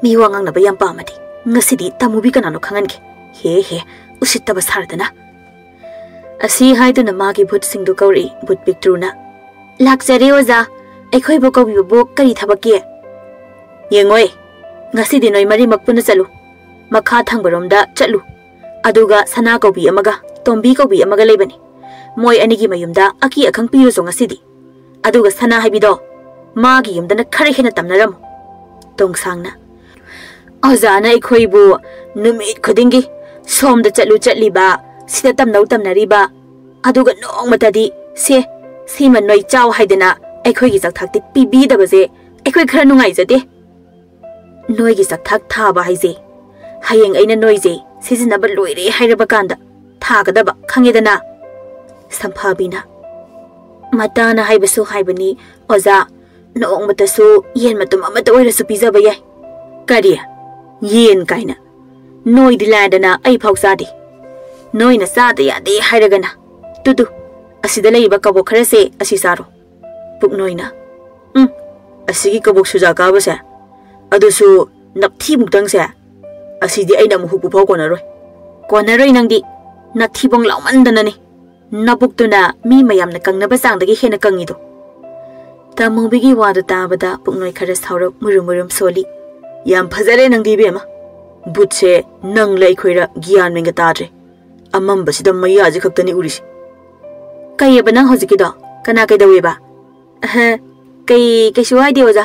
ꯃꯤ ꯋꯥ ꯉꯥꯡꯅꯕ ꯌꯥꯝ ꯄꯥꯝꯃꯗꯤ ꯉꯁꯤꯗꯤ ꯇꯥꯃꯨꯕꯤ ꯀꯅꯥꯅꯣ ꯈꯪꯍꯟꯒꯦ꯫ ꯍꯦ ꯍꯦ, ꯎꯁꯤꯠꯇꯕ ꯁꯥꯔꯗꯅ꯫" ꯑꯁꯤ ꯍꯥꯏꯗꯨꯅ ꯃꯥꯒꯤ ꯚꯨꯠꯁꯤꯡꯗꯨ ꯀꯧꯔꯛꯏ ꯚꯨꯠ ꯄꯤꯛꯇ꯭ꯔꯨꯅ꯫ "ꯂꯥꯛꯆꯔꯦ ꯑꯣꯖꯥ, ꯑꯩꯈꯣꯏꯕꯨ ꯀꯧꯕꯤꯕꯕꯨ ꯀꯔꯤ ꯊꯕꯛꯀꯤ?" "ꯌꯦꯡꯉꯣꯏ, ꯉꯁꯤꯗꯤ ꯅꯣꯏ ꯃꯔꯤꯃꯛ ꯄꯨꯟꯅ ꯆꯠꯂꯨ꯫ ꯃꯈꯥ ꯊꯪꯕꯔꯣꯝꯗ ꯆꯠꯂꯨ꯫ ꯑꯗꯨꯒ ꯁꯅꯥ ꯀꯧꯕꯤ ꯑꯃꯒ ꯇꯣꯝꯕꯤ ꯀꯧꯕꯤ ꯑꯃꯒ ꯂꯩꯕꯅꯤ꯫ ꯃꯣꯏ ꯑꯅꯤꯒꯤ ꯃꯌꯨꯝꯗ ꯑꯀꯤ ꯑꯈꯪ ꯄꯤꯔꯨꯆꯣ ꯉꯁꯤꯗꯤ꯫ ꯑꯗꯨꯒ ꯁꯅꯥ ꯍꯥꯏꯕꯤꯗꯣ ꯃꯥꯒꯤ ꯌꯨꯝꯗꯅ ꯈꯔ ꯍꯦꯟꯅ ꯇꯝꯅꯔꯝꯃꯨ꯫" ꯇꯣꯡꯁꯥꯡꯅ, "ꯑꯣꯖꯥꯅ ꯑꯩꯈꯣꯏꯕꯨ ꯅꯨꯃꯤꯠ ꯈꯨꯗꯤꯡꯒꯤ ꯁꯣꯝꯗ ꯆꯠꯂꯨ ꯆꯠꯂꯤꯕ, ꯁꯤꯗ ꯇꯝꯅꯧ ꯇꯝꯅꯔꯤꯕ, ꯑꯗꯨꯒ ꯅꯣꯡꯃꯇꯗꯤ ꯁꯦ, ꯁꯤꯃ ꯅꯣꯏ ꯆꯥꯎ ꯍꯥꯏꯗꯅ ꯑꯩꯈꯣꯏꯒꯤ ꯆꯥꯛꯊꯥꯛꯇꯤ ꯄꯤꯕꯤꯗꯕꯁꯦ ꯑꯩꯈꯣꯏ ꯈꯔ ꯅꯨꯡꯉꯥꯏꯖꯗꯦ꯫ ꯅꯣꯏꯒꯤ ꯆꯥꯛꯊꯥꯛ ꯊꯥꯕ ꯍꯥꯏꯁꯦ ꯍꯌꯦꯡ ꯑꯩꯅ ꯅꯣꯏꯁꯦ ꯁꯤꯖꯤꯟꯅꯕ ꯂꯣꯏꯔꯦ ꯍꯥꯏꯔꯕ ꯀꯥꯟꯗ ꯊꯥꯒꯗꯕ, ꯈꯪꯉꯦꯗꯅ?" ꯁꯝꯐꯥꯕꯤꯅ, "ꯃꯇꯥꯅ ꯍꯥꯏꯕꯁꯨ ꯍꯥꯏꯕꯅꯤ ꯑꯣꯖꯥ, ꯅꯣꯡꯃꯇꯁꯨ ꯌꯦꯟ ꯃꯇꯨꯝ ꯑꯃꯠꯇ ꯑꯣꯏꯔꯁꯨ ꯄꯤꯖꯕ ꯌꯥꯏ꯫" "ꯀꯔꯤ? ꯌꯦꯟ ꯀꯥꯏꯅ? ꯅꯣꯏꯗꯤ ꯂꯥꯏꯔꯗꯅ ꯑꯩ ꯐꯥꯎ ꯆꯥꯗꯦ꯫ ꯅꯣꯏꯅ ꯆꯥꯗ ꯌꯥꯗꯦ ꯍꯥꯏꯔꯒꯅ, ꯇꯨꯗꯨ, ꯑꯁꯤꯗ ꯂꯩꯔꯤꯕ ꯀꯕꯣꯛ ꯈꯔꯁꯦ ꯑꯁꯤ ꯆꯥꯔꯣ꯫" ꯄꯨꯛꯅꯣꯏꯅ, "ꯎꯝ, ꯑꯁꯤꯒꯤ ꯀꯕꯣꯛ ꯁꯨꯖꯥ ꯀꯥꯕꯁꯦ, ꯑꯗꯨꯁꯨ ꯅꯞꯊꯤꯃꯨꯛꯇꯪꯁꯦ, ꯑꯁꯤꯗꯤ ꯑꯩꯅ ꯑꯃꯨꯛ ꯍꯨꯛꯄ ꯐꯥꯎ ꯀꯣꯟꯅꯔꯣꯏ꯫" "ꯀꯣꯟꯅꯔꯣꯏ ꯅꯪꯗꯤ, ꯅꯊꯤꯕꯣꯡ ꯂꯥꯎꯃꯟꯗꯅꯅꯦ꯫ ꯅꯕꯨꯛꯇꯨꯅ ꯃꯤ ꯃꯌꯥꯝꯅ ꯀꯪꯅꯕ ꯆꯥꯡꯗꯒꯤ ꯍꯦꯟꯅ ꯀꯪꯉꯤꯗꯣ꯫" ꯇꯥꯃꯨꯕꯤꯒꯤ ꯋꯥꯗꯨ ꯇꯥꯕꯗ ꯄꯨꯛꯅꯣꯏ ꯈꯔ ꯁꯥꯎꯔꯞ ꯃꯨꯔꯨꯝ ꯃꯨꯔꯨꯝ ꯁꯣꯜꯂꯤ꯫ "ꯌꯥꯝ ꯐꯖꯔꯦ ꯅꯪꯗꯤ ꯏꯕꯦꯝꯃ꯫ ꯕꯨꯠꯁꯦ ꯅꯪꯂ ꯑꯩꯈꯣꯏꯔ ꯒ꯭ꯌꯥꯟ ꯃꯦꯟꯒ ꯇꯥꯗ꯭ꯔꯦ꯫ ꯑꯃꯝꯕꯁꯤꯗ ꯃꯌꯥꯁꯦ ꯈꯛꯇꯅꯤ ꯎꯔꯤꯁꯦ꯫" "ꯀꯩꯑꯕ ꯅꯪ ꯍꯧꯖꯤꯛꯀꯤꯗꯣ? ꯀꯅꯥ ꯀꯩꯗꯧꯋꯦꯕ?" "ꯑꯍ, ꯀꯩ, ꯀꯩꯁꯨ ꯍꯥꯏꯗꯦ ꯑꯣꯖꯥ꯫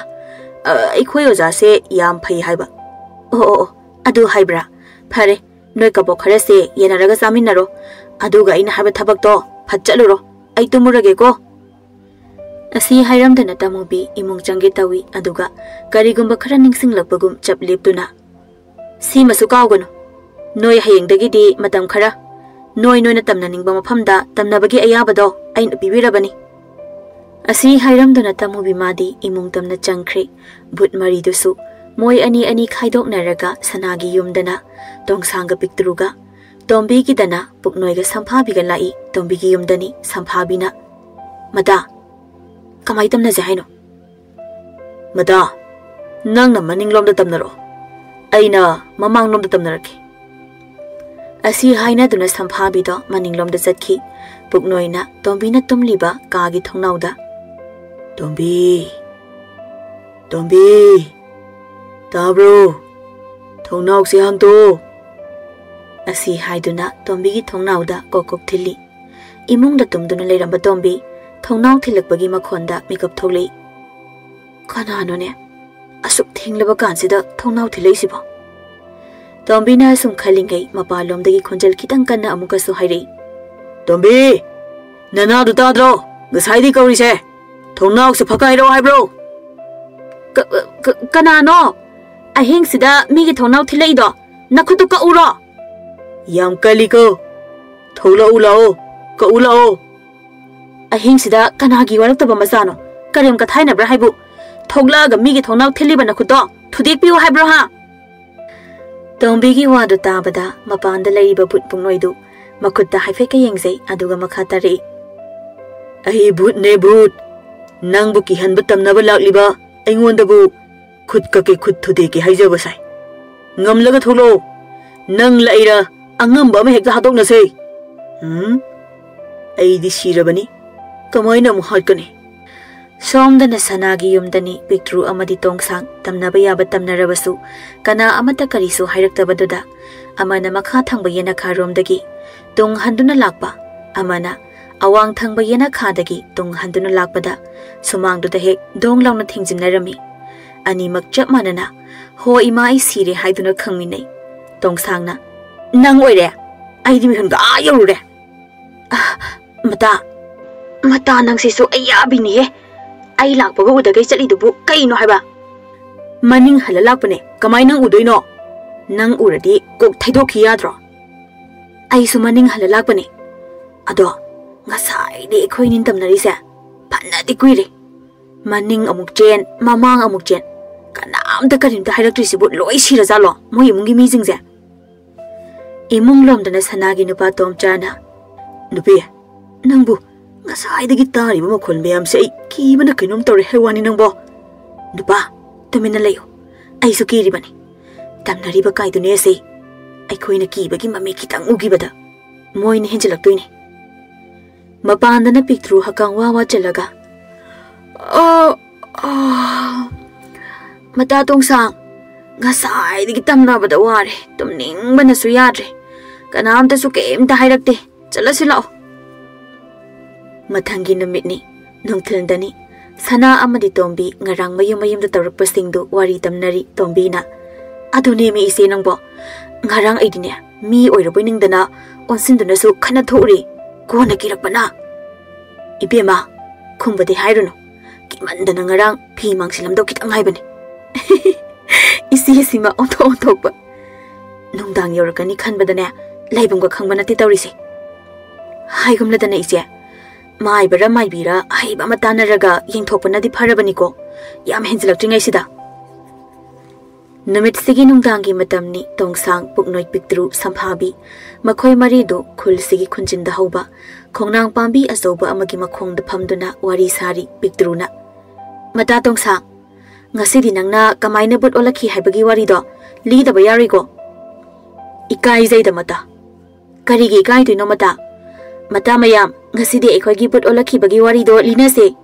ꯑ, ꯑꯩꯈꯣꯏ ꯑꯣꯖꯥꯁꯦ ꯌꯥꯝ ꯐꯩ ꯍꯥꯏꯕ꯫" "ꯑꯣ, ꯑꯣ, ꯑꯣ, ꯑꯗꯨ ꯍꯥꯏꯕ꯭ꯔꯥ? ꯐꯔꯦ, ꯅꯣꯏ ꯀꯕꯣꯛ ꯈꯔꯁꯦ ꯌꯦꯟꯅꯔꯒ ꯆꯥꯃꯤꯟꯅꯔꯣ꯫ ꯑꯗꯨꯒ ꯑꯩꯅ ꯍꯥꯏꯕ ꯊꯕꯛꯇꯣ ꯐꯠ ꯆꯠꯂꯨꯔꯣ꯫ ꯑꯩ ꯇꯨꯝꯃꯨꯔꯒꯦꯀꯣ꯫" ꯑꯁꯤ ꯍꯥꯏꯔꯝꯗꯅ ꯇꯥꯃꯨꯕꯤ ꯏꯃꯨꯡ ꯆꯪꯒꯦ ꯇꯧꯏ, ꯑꯗꯨꯒ ꯀꯔꯤꯒꯨꯝꯕ ꯈꯔ ꯅꯤꯡꯁꯤꯡꯂꯛꯄꯒꯨꯝ ꯆꯞ ꯂꯦꯞꯇꯨꯅ, "ꯁꯤꯃꯁꯨ ꯀꯥꯎꯒꯅꯨ꯫ ꯅꯣꯏ ꯍꯌꯦꯡꯗꯒꯤꯗꯤ ꯃꯇꯝ ꯈꯔ ꯅꯣꯏ ꯅꯣꯏꯅ ꯇꯝꯅꯅꯤꯡꯕ ꯃꯐꯝꯗ ꯇꯝꯅꯕꯒꯤ ꯑꯌꯥꯕꯗꯣ ꯑꯩꯅ ꯄꯤꯕꯤꯔꯕꯅꯤ꯫ ꯑꯁꯤ ꯍꯥꯏꯔꯝꯗꯨꯅ ꯇꯝꯃꯨꯕꯤ ꯃꯥꯗꯤ ꯏꯃꯨꯡ ꯇꯝꯅ ꯆꯪꯈ꯭ꯔꯦ꯫ ꯚꯨꯠ ꯃꯔꯤꯗꯨꯁꯨ ꯃꯣꯏ ꯑꯅꯤ ꯑꯅꯤ ꯈꯥꯏꯗꯣꯛꯅꯔꯒ ꯁꯅꯥꯒꯤ ꯌꯨꯝꯗꯅ ꯇꯣꯡꯁꯥꯡꯒ ꯄꯤꯛꯇ꯭ꯔꯨꯒ, ꯇꯣꯝꯕꯤꯒꯤꯗꯅ ꯄꯨꯛꯅꯣꯏꯒ ꯁꯝꯐꯥꯕꯤꯒ ꯂꯥꯛꯏ꯫ ꯇꯣꯝꯕꯤꯒꯤ ꯌꯨꯝꯗꯅꯤ ꯁꯝꯐꯥꯕꯤꯅ꯫ "ꯃꯇꯥ, ꯀꯃꯥꯏ ꯇꯝꯅꯁꯦ ꯍꯥꯏꯅꯣ?" "ꯃꯇꯥ, ꯅꯪꯅ ꯃꯅꯤꯡꯂꯣꯝꯗ ꯇꯝꯅꯔꯣ, ꯑꯩꯅ ꯃꯃꯥꯡꯂꯣꯝꯗ ꯇꯝꯅꯔꯛꯀꯦ"꯫ ꯑꯁꯤ ꯍꯥꯏꯅꯗꯨꯅ ꯁꯝꯐꯥꯕꯤꯗꯣ ꯃꯅꯤꯡꯂꯣꯝꯗ ꯆꯠꯈꯤ꯫ ꯄꯨꯛꯅꯣꯏꯅ ꯇꯣꯝꯕꯤꯅ ꯇꯨꯝꯂꯤꯕ ꯀꯥꯒꯤ ꯊꯣꯡꯅꯥꯎꯗ, "ꯇꯣꯝꯕꯤ, ꯇꯣꯝꯕꯤ, ꯇꯥꯕ꯭ꯔꯣ? ꯊꯣꯡꯅꯥꯎꯁꯦ ꯍꯥꯡꯗꯣꯛꯑꯣ"꯫ ꯑꯁꯤ ꯍꯥꯏꯗꯨꯅ ꯇꯣꯝꯕꯤꯒꯤ ꯊꯣꯡꯅꯥꯎꯗ ꯀꯣꯛ ꯀꯣꯛ ꯊꯤꯜꯂꯤ꯫ ꯏꯃꯨꯡꯗ ꯇꯨꯝꯗꯨꯅ ꯂꯩꯔꯝꯕ ꯇꯣꯝꯕꯤ ꯊꯣꯡꯅꯥꯎ ꯊꯤꯜꯂꯛꯄꯒꯤ ꯃꯈꯣꯟꯗ ꯃꯤꯀꯞ ꯊꯣꯛꯂꯛꯏ꯫ "ꯀꯅꯥꯅꯣꯅꯦ ꯑꯁꯨꯛ ꯊꯦꯡꯂꯕ ꯀꯥꯟꯁꯤꯗ ꯊꯣꯡꯅꯥꯎ ꯊꯤꯜꯂꯛꯏꯁꯤꯕꯣ?" ꯇꯣꯝꯕꯤꯅ ꯑꯁꯨꯝ ꯈꯜꯂꯤꯉꯩ ꯃꯄꯥꯟꯂꯣꯝꯗꯒꯤ ꯈꯣꯟꯖꯦꯜ ꯈꯤꯇꯪ ꯀꯟꯅ ꯑꯃꯨꯛꯀꯁꯨ ꯍꯥꯏꯔꯛꯏ꯫ "ꯇꯣꯝꯕꯤ, ꯅꯅꯥꯗꯨ ꯇꯥꯗ꯭ꯔꯣ? ꯉꯁꯥꯏꯗꯤ ꯀꯧꯔꯤꯁꯦ꯫ ꯊꯣꯡꯅꯥꯎꯁꯦ ꯐꯛꯀ ꯍꯥꯏꯔꯛꯑꯣ ꯍꯥꯏꯕ꯭ꯔꯣ?" "ꯀ-, ꯀ-, ꯀꯅꯥꯅꯣ? ꯑꯍꯤꯡꯁꯤꯗ ꯃꯤꯒꯤ ꯊꯣꯡꯅꯥꯎ ꯊꯤꯜꯂꯛꯏꯗꯣ? ꯅꯈꯨꯠꯇꯨ ꯀꯛꯎꯔꯣ?" "ꯌꯥꯝ ꯀꯜꯂꯤꯀꯣ꯫ ꯊꯣꯛꯂꯛꯎ ꯂꯥꯛꯑꯣ, ꯀꯛꯎ ꯂꯥꯛꯑꯣ"꯫ "ꯑꯍꯤꯡꯁꯤꯗ ꯀꯅꯥꯒꯤ ꯋꯥꯔꯛꯇꯕ ꯃꯆꯥꯅꯣ? ꯀꯔꯦꯝ ꯀꯊꯥꯏꯅꯕ꯭ꯔꯥ ꯍꯥꯏꯕꯨ? ꯊꯣꯛꯂꯛꯑꯒ ꯃꯤꯒꯤ ꯊꯣꯡꯅꯥꯎ ꯊꯤꯜꯂꯤꯕ ꯅꯈꯨꯠꯇꯣ ꯊꯨꯗꯦꯛꯄꯤꯌꯨ ꯍꯥꯏꯕ꯭ꯔꯣ ꯍꯥ?" ꯇꯣꯝꯕꯤꯒꯤ ꯋꯥꯗꯨ ꯇꯥꯕꯗ ꯃꯄꯥꯟꯗ ꯂꯩꯔꯤꯕ ꯚꯨꯠ ꯄꯨꯡꯂꯣꯏꯗꯨ ꯃꯈꯨꯠꯇ ꯍꯥꯏꯐꯦꯠꯀ ꯌꯦꯡꯖꯩ, ꯑꯗꯨꯒ ꯃꯈꯥ ꯇꯥꯔꯛꯏ꯫ "ꯑꯩ ꯚꯨꯠꯅꯦ ꯚꯨꯠ꯫ ꯅꯪꯕꯨ ꯀꯤꯍꯟꯕ ꯇꯝꯅꯕ ꯂꯥꯛꯂꯤꯕ ꯑꯩꯉꯣꯟꯗꯕꯨ ꯈꯨꯠ ꯀꯛꯀꯦ ꯈꯨꯠ ꯊꯨꯗꯦꯛꯀꯦ ꯍꯥꯏꯖꯕ ꯁꯥꯏ꯫ ꯉꯝꯂꯒ ꯊꯣꯛꯂꯛꯑꯣ꯫ ꯅꯪ ꯂꯩꯔ ꯑꯉꯝꯕ ꯑꯃ ꯍꯦꯛꯇ ꯍꯥꯠꯇꯣꯛꯅꯁꯦ꯫ ꯎꯝ? ꯑꯩꯗꯤ ꯁꯤꯔꯕꯅꯤ꯫ ꯀꯃꯥꯏꯅ ꯑꯃꯨꯛ ꯍꯥꯠꯀꯅꯤ?" ꯁꯣꯝꯗꯅ ꯁꯅꯥꯒꯤ ꯌꯨꯝꯗꯅꯤ ꯄꯤꯛꯇ꯭ꯔꯨ ꯑꯃꯗꯤ ꯇꯣꯡꯁꯥꯡ ꯇꯝꯅꯕ ꯌꯥꯕ ꯇꯝꯅꯔꯕꯁꯨ ꯀꯅꯥ ꯑꯃꯠꯇ ꯀꯔꯤꯁꯨ ꯍꯥꯏꯔꯛꯇꯕꯗꯨꯗ ꯑꯃꯅ ꯃꯈꯥ ꯊꯪꯕ ꯌꯦꯅꯈꯥꯔꯣꯝꯗꯒꯤ ꯇꯨꯡ ꯍꯟꯗꯨꯅ ꯂꯥꯛꯄ, ꯑꯃꯅ ꯑꯋꯥꯡ ꯊꯪꯕ ꯌꯦꯅꯈꯥꯗꯒꯤ ꯇꯨꯡ ꯍꯟꯗꯨꯅ ꯂꯥꯛꯄꯗ ꯁꯨꯃꯥꯡꯗꯨꯗ ꯍꯦꯛ ꯗꯣꯡ ꯂꯥꯎꯅ ꯊꯤꯡꯖꯤꯟꯅꯔꯝꯃꯤ꯫ ꯑꯅꯤꯃꯛ ꯆꯞ ꯃꯥꯟꯅꯅ "ꯍꯣ ꯏꯃꯥ, ꯑꯩ ꯁꯤꯔꯦ" ꯍꯥꯏꯗꯨꯅ ꯈꯪꯃꯤꯟꯅꯩ꯫ ꯇꯣꯡꯁꯥꯡꯅ, "ꯅꯪ ꯑꯣꯏꯔꯦ? ꯑꯩꯗꯤ ꯃꯤꯍꯨꯟꯒ ꯑꯥ ꯌꯧꯔꯨꯔꯦ"꯫ "ꯑ, ꯃꯇꯥ, ꯃꯇꯥ ꯅꯪꯁꯤꯁꯨ ꯑꯩ ꯌꯥꯕꯤꯅꯤꯍꯦ꯫ ꯑꯩ ꯂꯥꯛꯄꯒ ꯎꯗꯒꯩ ꯆꯠꯂꯤꯗꯨꯕꯨ ꯀꯩꯅꯣ ꯍꯥꯏꯕ?" "ꯃꯅꯤꯡ ꯍꯜꯂ ꯂꯥꯛꯄꯅꯦ, ꯀꯃꯥꯏ ꯅꯪ ꯎꯗꯣꯏꯅꯣ? ꯅꯪ ꯎꯔꯗꯤ ꯀꯣꯛ ꯊꯩꯗꯣꯛꯈꯤ ꯌꯥꯗ꯭ꯔꯣ?" ꯑꯩꯁꯨ ꯃꯅꯤꯡ ꯍꯜꯂ ꯂꯥꯛꯄꯅꯦ꯫ ꯑꯗꯣ ꯉꯁꯥꯏꯗꯤ ꯑꯩꯈꯣꯏ ꯅꯤꯡꯇꯝꯅꯔꯤꯁꯦ ꯐꯅꯗꯤ ꯀꯨꯏꯔꯦ꯫ ꯃꯅꯤꯡ ꯑꯃꯨꯛ ꯆꯦꯟ, ꯃꯃꯥꯡ ꯑꯃꯨꯛ ꯆꯦꯟ, ꯀꯅꯥꯝꯇ ꯀꯔꯤꯝꯇ ꯍꯥꯏꯔꯛꯇ꯭ꯔꯤꯁꯤꯕꯨ ꯂꯣꯏ ꯁꯤꯔꯖꯥꯠꯂꯣ ꯃꯣꯏ ꯏꯃꯨꯡꯒꯤ ꯃꯤꯁꯤꯡꯁꯦ? ꯏꯃꯨꯡ ꯂꯣꯝꯗꯅ ꯁꯅꯥꯒꯤ ꯅꯨꯄꯥ ꯇꯣꯝꯆꯥꯅ, "ꯅꯨꯄꯤ, ꯅꯪꯕꯨ ꯉꯁꯥꯏꯗꯒꯤ ꯇꯥꯔꯤꯕ ꯃꯈꯣꯜ ꯃꯌꯥꯝꯁꯦ ꯑꯩ ꯀꯤꯕꯅ ꯀꯩꯅꯣꯝ ꯇꯧꯔꯦ ꯍꯥꯏ ꯋꯥꯅꯤ ꯅꯪꯕꯣ꯫ ꯅꯨꯄꯥ, ꯇꯨꯃꯤꯟꯅ ꯂꯩꯌꯨ, ꯑꯩꯁꯨ ꯀꯤꯔꯤꯕꯅꯤ꯫ ꯇꯝꯅꯔꯤꯕ ꯀꯥꯏꯗꯨꯅꯦ ꯑꯁꯦ꯫ ꯑꯩꯈꯣꯏꯅ ꯀꯤꯕꯒꯤ ꯃꯃꯤ ꯈꯤꯇꯪ ꯎꯈꯤꯕꯗ ꯃꯣꯏꯅ ꯍꯦꯟꯖꯤꯜꯂꯛꯇꯣꯏꯅꯤ꯫" ꯃꯄꯥꯟꯗꯅ ꯄꯤꯛꯇ꯭ꯔꯨ ꯍꯛꯀꯥꯡ ꯋꯥ ꯋꯥ ꯆꯜꯂꯒ, "ꯑꯣ, ꯑꯣ, ꯃꯇꯥ ꯇꯣꯡꯁꯥꯡ, ꯉꯁꯥꯏꯗꯒꯤ ꯇꯝꯅꯕꯗ ꯋꯥꯔꯦ, ꯇꯨꯝꯅꯤꯡꯕꯅꯁꯨ ꯌꯥꯗ꯭ꯔꯦ꯫ ꯀꯅꯥꯝꯇꯁꯨ ꯀꯩꯝꯇ ꯍꯥꯏꯔꯛꯇꯦ꯫ ꯆꯠꯂꯁꯤ ꯂꯥꯛꯑꯣ꯫" ꯃꯊꯪꯒꯤ ꯅꯨꯃꯤꯠꯅꯤ, ꯅꯨꯡꯊꯤꯜꯗꯅꯤ꯫ ꯁꯅꯥ ꯑꯃꯗꯤ ꯇꯣꯝꯕꯤ ꯉꯔꯥꯡ ꯃꯌꯨꯝ ꯃꯌꯨꯝꯗ ꯇꯧꯔꯛꯄꯁꯤꯡꯗꯨ ꯋꯥꯔꯤ ꯇꯝꯅꯔꯤ꯫ ꯇꯣꯝꯕꯤꯅ, "ꯑꯗꯨꯅꯦꯃꯤ ꯏꯆꯦ ꯅꯪꯕꯣ, ꯉꯔꯥꯡ ꯑꯩꯗꯤꯅꯦ ꯃꯤ ꯑꯣꯏꯔꯕꯣꯏ ꯅꯤꯡꯗꯅ ꯑꯣꯟꯁꯤꯟꯗꯨꯅꯁꯨ ꯈꯠꯅ ꯊꯣꯛꯎꯔꯦ꯫ ꯀꯣꯟꯅ ꯀꯤꯔꯛꯄꯅ꯫ ꯏꯕꯦꯝꯃ, ꯈꯨꯝꯕꯗꯤ ꯍꯥꯏꯔꯨꯅꯨ, ꯀꯤꯃꯟꯗꯅ ꯉꯔꯥꯡ ꯐꯤ ꯃꯥꯡꯁꯤꯜꯂꯝꯗꯧ ꯈꯤꯇꯪ ꯉꯥꯏꯕꯅꯤ꯫" ꯏꯆꯦꯁꯤꯃ ꯑꯣꯟꯊꯣꯛ ꯑꯣꯟꯊꯣꯛꯄ꯫ ꯅꯨꯡꯗꯥꯡ ꯌꯧꯔꯛꯀꯅꯤ ꯈꯟꯕꯗꯅꯦ ꯂꯩꯐꯝꯒ ꯈꯪꯕ ꯅꯠꯇꯦ ꯇꯧꯔꯤꯁꯦ꯫ ꯍꯥꯏꯒꯨꯝꯂꯗꯅ ꯏꯆꯦ, ꯃꯥꯏꯕꯔ ꯃꯥꯏꯕꯤꯔ ꯑꯍꯩꯕ ꯑꯃ ꯇꯥꯟꯅꯔꯒ ꯌꯦꯡꯊꯣꯛꯄꯅꯗꯤ ꯐꯔꯕꯅꯤꯀꯣ, ꯌꯥꯝ ꯍꯦꯟꯖꯤꯜꯂꯛꯇ꯭ꯔꯤꯉꯩꯁꯤꯗ꯫ ꯅꯨꯃꯤꯠꯁꯤꯒꯤ ꯅꯨꯡꯗꯥꯡꯒꯤ ꯃꯇꯝꯅꯤ꯫ ꯇꯣꯡꯁꯥꯡ, ꯄꯨꯛꯅꯣꯏ ꯄꯤꯛꯇ꯭ꯔꯨ, ꯁꯝꯐꯥꯕꯤ, ꯃꯈꯣꯏ ꯃꯔꯤꯗꯨ ꯈꯨꯜꯁꯤꯒꯤ ꯈꯨꯟꯖꯤꯟꯗ ꯍꯧꯕ ꯈꯣꯡꯅꯥꯡ ꯄꯥꯝꯕꯤ ꯑꯆꯧꯕ ꯑꯃꯒꯤ ꯃꯈꯣꯡꯗ ꯐꯝꯗꯨꯅ ꯋꯥꯔꯤ ꯁꯥꯔꯤ꯫ ꯄꯤꯛꯇ꯭ꯔꯨꯅ, "ꯃꯇꯥ ꯇꯣꯡꯁꯥꯡ, ꯉꯁꯤꯗꯤ ꯅꯪꯅ ꯀꯃꯥꯏꯅ ꯕꯨꯠ ꯑꯣꯜꯂꯛꯈꯤ ꯍꯥꯏꯕꯒꯤ ꯋꯥꯔꯤꯗꯣ ꯂꯤꯗꯕ ꯌꯥꯔꯣꯏꯀꯣ?" "ꯏꯀꯥꯏꯖꯩꯗ ꯃꯇꯥ꯫" "ꯀꯔꯤꯒꯤ ꯏꯀꯥꯏꯗꯣꯏꯅꯣ ꯃꯇꯥ? ꯃꯇꯥ ꯃꯌꯥꯝ, ꯉꯁꯤꯗꯤ ꯑꯩꯈꯣꯏꯒꯤ ꯕꯨꯠ ꯑꯣꯜꯂꯛꯈꯤꯕꯒꯤ ꯋꯥꯔꯤꯗꯣ ꯂꯤꯅꯁꯦ꯫"